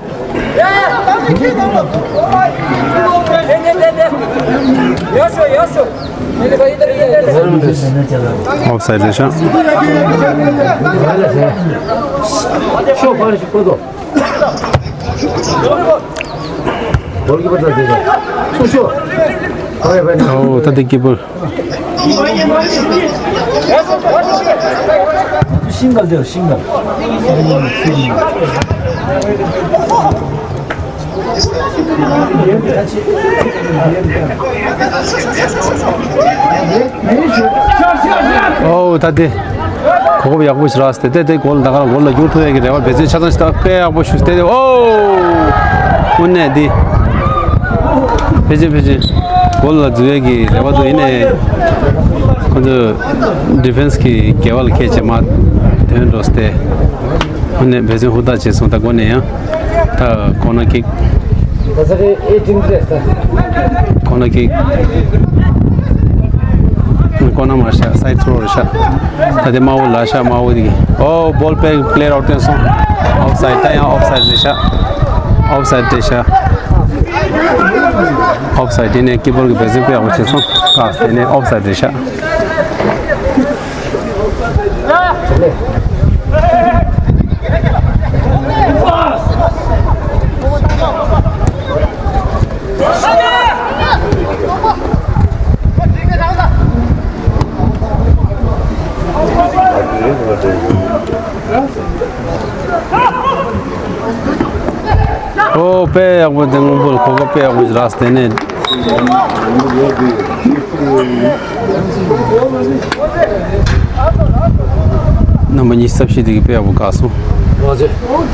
ཨོཕ་སའིཌ་རེད་ཤག་ཨོ། ད་དེ་ཀི་པར། ཤིང་ག་ལ་ཤིང་ག་ལ། ཨོ། ད་དེ་གོ་སྐབས་ཡག་པོ་ཞིག་རག་སྟེ་དེ་དེ་གོལ་ད་ག་རང་གོལ་ལ་བསྒྱུར་ཐུབ་ཡས་ཀྱི་རེ་བ་འབད་བརྩོན་ཆ་ཚང་ཞིག་ད་དཔེ་ཡག་པོ་ཞིག་དེ་དེ། ཨོ། དངོས་གནས་འདི་ཕལ་ཆེར་ཕལ་ཆེར་གོལ་ལ་འཛུལ་ཡས་ཀྱི་རེ་བ་འདུག་ཡིན་ནའི་ཁོ་ཚོས་ཌི་ཕེན་སི་གི་འགལ་བ་ལ་ཁད་བྱས་མར་ཐོན་འགྲོ་སྟེ། དངོས་གནས་འབད་བརྩོན་ཧུར་ཐག་བྱས་སོང་། ད་འགོ་ནས་ཡང་ད་ཀོར་ནར་ཀིག་ཀོར་ནར་ཀིག་ཀོར་ནར་མ་རེད་ཤག་སའིཌ་ཐྲོ་རེད་ཤག་ད་དེ་དམར་པོ་ལ་ཤག་དམར་པོ་དེ་གིས། ཨོ། བོལ་པེ་པི་ལེ་ཡར་ཨའུཊ་བཏོན་སོང་། ཨོཕ་སའིཌ། ད་ཡང་ཨོཕ་སའིཌ་རེད་ཤག་ཨོཕ་སའིཌ་རེད་ཤག་ཨོཕ་སའིཌ། དེ་ནས་ཀི་པར་གྱིས་འབད་བརྩོན་དཔེ་ཡག་པོ་བྱས་སོང་། ཨ། དེ་ནས་ཨོཕ་སའིཌ་རེད་ཤག་ཨོ། དཔེ་ཡག་པོ། དེ་སྔོན་པོ་ལ་གོ་སྐབས་དཔེ་ཡག་པོ་ཞིག་རག་སྟེ་ནས། རྣམ་པ་གཉིས་ས་བཞི་དེ་གི་དཔེ་ཡག་པོ་བཀག་སོང་།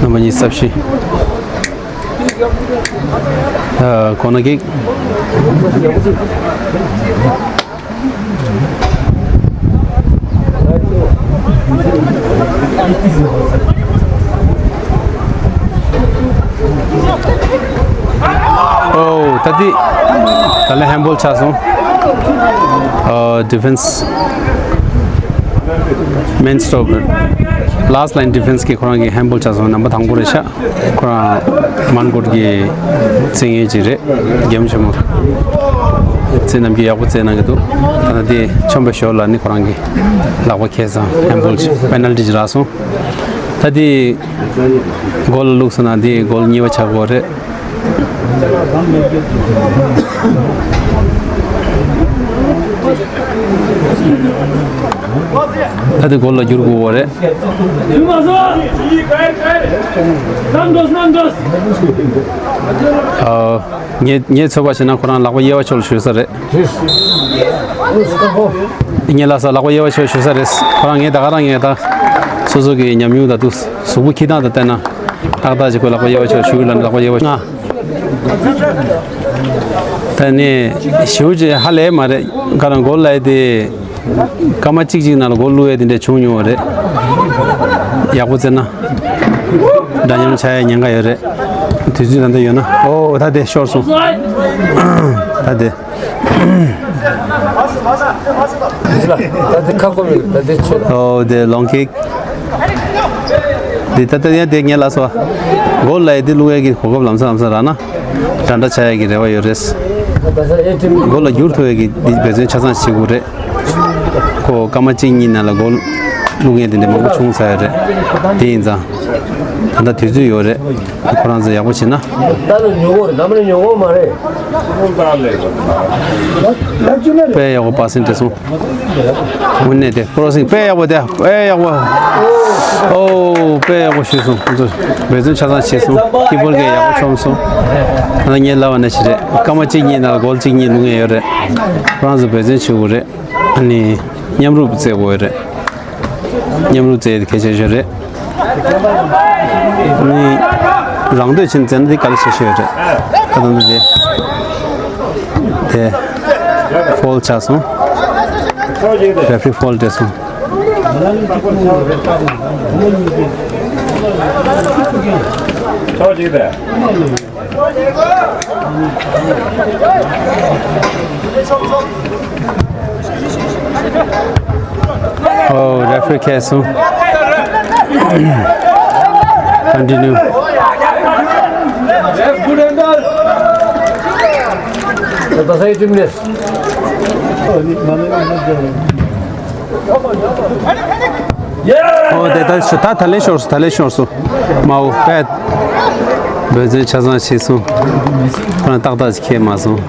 རྣམ་པ་གཉིས་ས་བཞི། ཨ། གོ་ན་ཀིག་ཨོ། ད་དེ་ད་ལན་ཧན་བོལ་ཆགས་སོང་། ཨ། ཌི་ཕེན་སི། མེན་སི་ཊོབ། ལཱ་སི་ཊི་ལའིན་ཌི་ཕེན་སི་གིས་ཁོ་རང་གི་ཧན་བོལ་ཆགས་སོང་། རྣམ་པ་དང་པོ་རེད་ཤག་ཁོ་རང་མན་གོ་གི་བཙན་ཡོད་ཅིག་རེད། རྒྱལ་མོ་ཆེན་མོ་བཙན་རྣམ་རྒྱལ་ཡག་པོ་རྩེད་གནང་གི་འདུག་ད་ལྟ་དེ་ཆོམ་པའི་ཞོར་ལ་ནི་ཁོ་རང་གི་ལག་པ་ཁེལ་ཙང་ཧན་བོལ་ཅིག་པེ་ནལ་ཊི་ཅིག་རག་སོང་། ད་དེ་གོལ་ལ་བླུགས་སོང་ན་དེ་གོལ་གཉིས་པ་ཆགས་ཀྱི་ཡོད་རེད། ད་དེ་གོལ་ལ་བསྒྱུར་དགོས་པ་རེད། ཨ། ངས་ངས་ཚོད་དཔག་བྱས་ན་ཁོ་རང་ལག་པ་གཡས་པ་ཕྱོགས་ལ་གཞུས་ས་རེད། ངས་ལབ་ས་ལག་པ་གཡས་པ་ཕྱོགས་གཞུས་ས་རེད། ཁོ་རང་ངས་ད་ག་རང་ངས་ད་སོ་སོ་གི་ཉམས་མྱོང་ད་དུ་གཟུགས་པོ་འཁྱེར་སྟངས་དང་བལྟས་ན་ཏག་ཏག་ཅིག་ཁོས་ལག་པ་གཡས་པ་ཕྱོགས་གཞུས་ལ་ནི་ལག་པ་གཡས་པ་ཕྱོགས་གཞུས་ལ་ནི། ད་ནི་ཞེ་པོ་ཅིག་ཧ་ལས་མ་རེད། ཁོ་རང་གོལ་ལ་ཡ་དེ། སྐར་མ་གཅིག་གཅིག་ནང་ལ་གོལ་བླུག་ཡས་དེ་འདྲ་བྱུང་མྱོང་བ་རེད། ཡག་པོ་རྩེ་ན། འདྲ་མཉམ་ཆགས་ཡས་ཉེན་ཁ་ཡོད་རེད། དུས་ཚོད་ད་ལྟ་ཡོད་ན། ཨོ། ད་དེ་ཤོར་སོང་། ད་དེ། ད་དེ་ཁ་སྐོམ་ཡོད། ད་དེ་ཆོད། ཨོ། དེ་ལོང་ཀིག་དེ་ད་ལྟ་ཡ་དེ་ངས་ལབ་སོང་། གོལ་ལ་ཡ་དེ་བླུག་ཡས་ཀྱི་གོ་སྐབས་ལམ་སང་ལམ་སང་རག་ན། འདྲ་འདྲ་ཆགས་ཡས་ཀྱི་རེ་བ་ཡོད་རེད། གོལ་ལ་བསྒྱུར་ཐུབ་ཡས་ཀྱི་འདི་འབད་བརྩོན་ཆ་ཚང་བྱེད་དགོས་རེད། ཁོ་སྐར་མ་གཅིག་གཉིས་ནང་ལ་གོལ་བླུག་མཁན་དེ་འདྲ་མང་པོ་བྱུང་ཚར་ཡོད་རེད། དེ་ཡིན་ཙང་། ད་ལྟ་དུས་ཚོད་ཡོད་རེད། ཁོ་རང་ཚོ་ཡག་པོ་བྱེད་ན། ད་ལོ་ཉོ་གོ་རེད། ནམ་རེ་ཉོ་གོ་མ་རེད། དཔེ་ཡག་པོ་པ་སིང་སྤྲད་སོང་། དངོས་གནས་དེ་ཀོ་རོ་སིང་དཔེ་ཡག་པོ་དེ་དཔེ་ཡག་པོ། ཨོ། དཔེ་ཡག་པོ་ཞུས་སོང་། ཁོ་ཚོ་འབད་བརྩོན་ཆ་ཚང་བྱས་སོང་། ཀི་པར་གྱིས་ཡག་པོ་མཆོངས་སོང་། ད་ལྟ་ངས་ལབ་པ་ནང་བཞིན་རེད། སྐར་མ་གཅིག་གཉིས་ནང་ལ་གོལ་གཅིག་གཉིས་བླུག་མཁན་ཡོད་རེད། ཁོ་རང་ཚོ་འབད་བརྩོན་བྱེད་དགོས་རེད། ཨ་ནི་མཉམ་རུབ་རྩེ་དགོས་རེད། མཉམ་རུབ་རྩེ་དེ་གལ་ཆེ་ཤོས་རེད། ཨ་ནི་རང་འདོད་བྱས་ནས་རྩེ་ན་དེ་གལ་ཆེ་ཤོས་རེད། ད་དུང་དེ་དེ་ཕོལ་ཆགས་སོང་། རེ་ཕི་རི་ཕོལ་སྤྲད་སོང་། ཨོ། རེ་ཕི་རི་ཁེལ་སོང་། Continue. ཨོ། དེ་ད་ད་ད་ལན་ཤོར་སོང་། ད་ལན་ཤོར་སོང་། མའོ་པད། འབད་བརྩོན་ཆ་ཚང་བྱས་སོང་། ཁོ་རང་ཏག་ཏག་ཅིག་ཁེལ་མ་སོང་།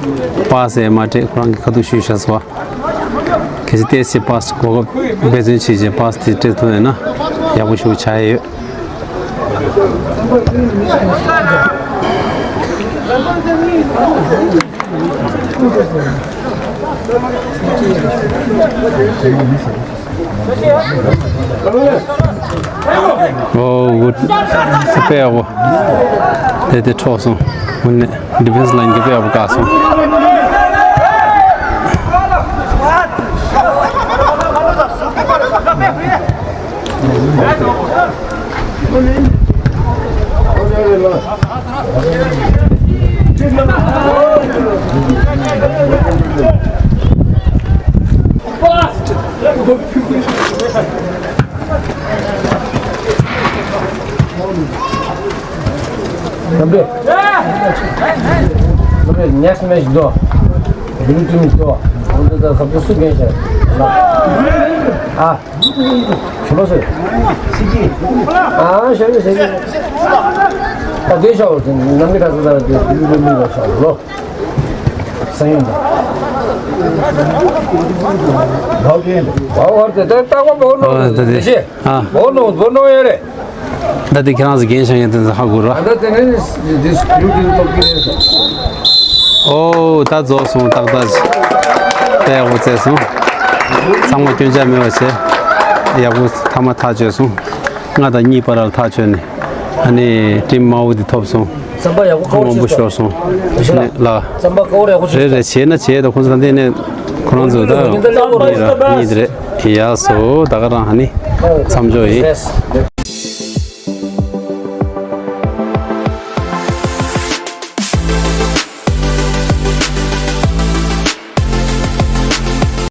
པ་སི་ཡང་མ་སྤྲད། ཁོ་རང་གི་ཁ་ཐུག་ཞུས་བཞག་སོང་བ། གལ་སྲིད་ཏོག་ཙམ་པ་སི་གོ་སྐབས་འབད་བརྩོན་བྱས་རྗེས་པ་སི་དེ་སྤྲད་ཐུབ་ཡོད་ན་ཡག་པོ་ཞིག་ཆགས་ཡོད། ཨོ་གུཌ། དཔེ་ཡག་པོ། དེ་དེ་འཕྲོག་སོང་། དངོས་གནས་ཌི་ཕེན་སི་ལའིན་གྱིས་དཔེ་ཡག་པོ་བཀག་སོང་། Next match do. Green team do. Unde da kapı su gençler. Ah. Şuna söyle. Siki. Ah, şöyle siki. Ta de şov. Namge ta da de. Bilmiyorum şov. Lo. Sayın. Bao ke. Bao har te ta ko bao no. हाँ। Bono, bono yare. ད་དེ་ཁྱེད་རང་ཚོ་རྒན་ཤོས་ཡིན་དེ་ཚོ་ཧ་གོ་ར། ད་དེ་ནས་འདི་སྐུ་དེ་ཐོབ་ཀྱི་རེད་ཟེར། ཨོ། ད་རྫོགས་སོང་། ཏག་ཏག་ཅིག་དཔེ་ཡག་པོ་རྩེས་སོང་། ཚང་མ་སྐྱོན་ཆ་མེད་པ་བྱས། ཡག་པོ་ཐ་མ་ཐག་ཆོད་སོང་། ལྔ་དང་གཉིས་བར་ལ་ཐག་ཆོད་ནས། ཨ་ནི་ཊིམ་དམར་པོ་འདི་ཐོབ་སོང་། རྩམ་པ་ཡག་པོ་ཁ་པོ་མང་པོ་ཤོར་སོང་། ཤོར་སོང་། ལ། རྩམ་པ་ཁ་པོ་ཡག་པོ་ཤོར་སོང་། རེད་རེད། བྱས་ན་བྱས་ད་ཁོང་ཚོ་ད་འདི་ནས་ཁོ་རང་ཚོ་ད་གཉིས་ར་གཉིས་དེ་རེད། ཡག་སོ་ད་ག་རང་ཨ་ནི་མཚམས་འཇོག་ཡིན།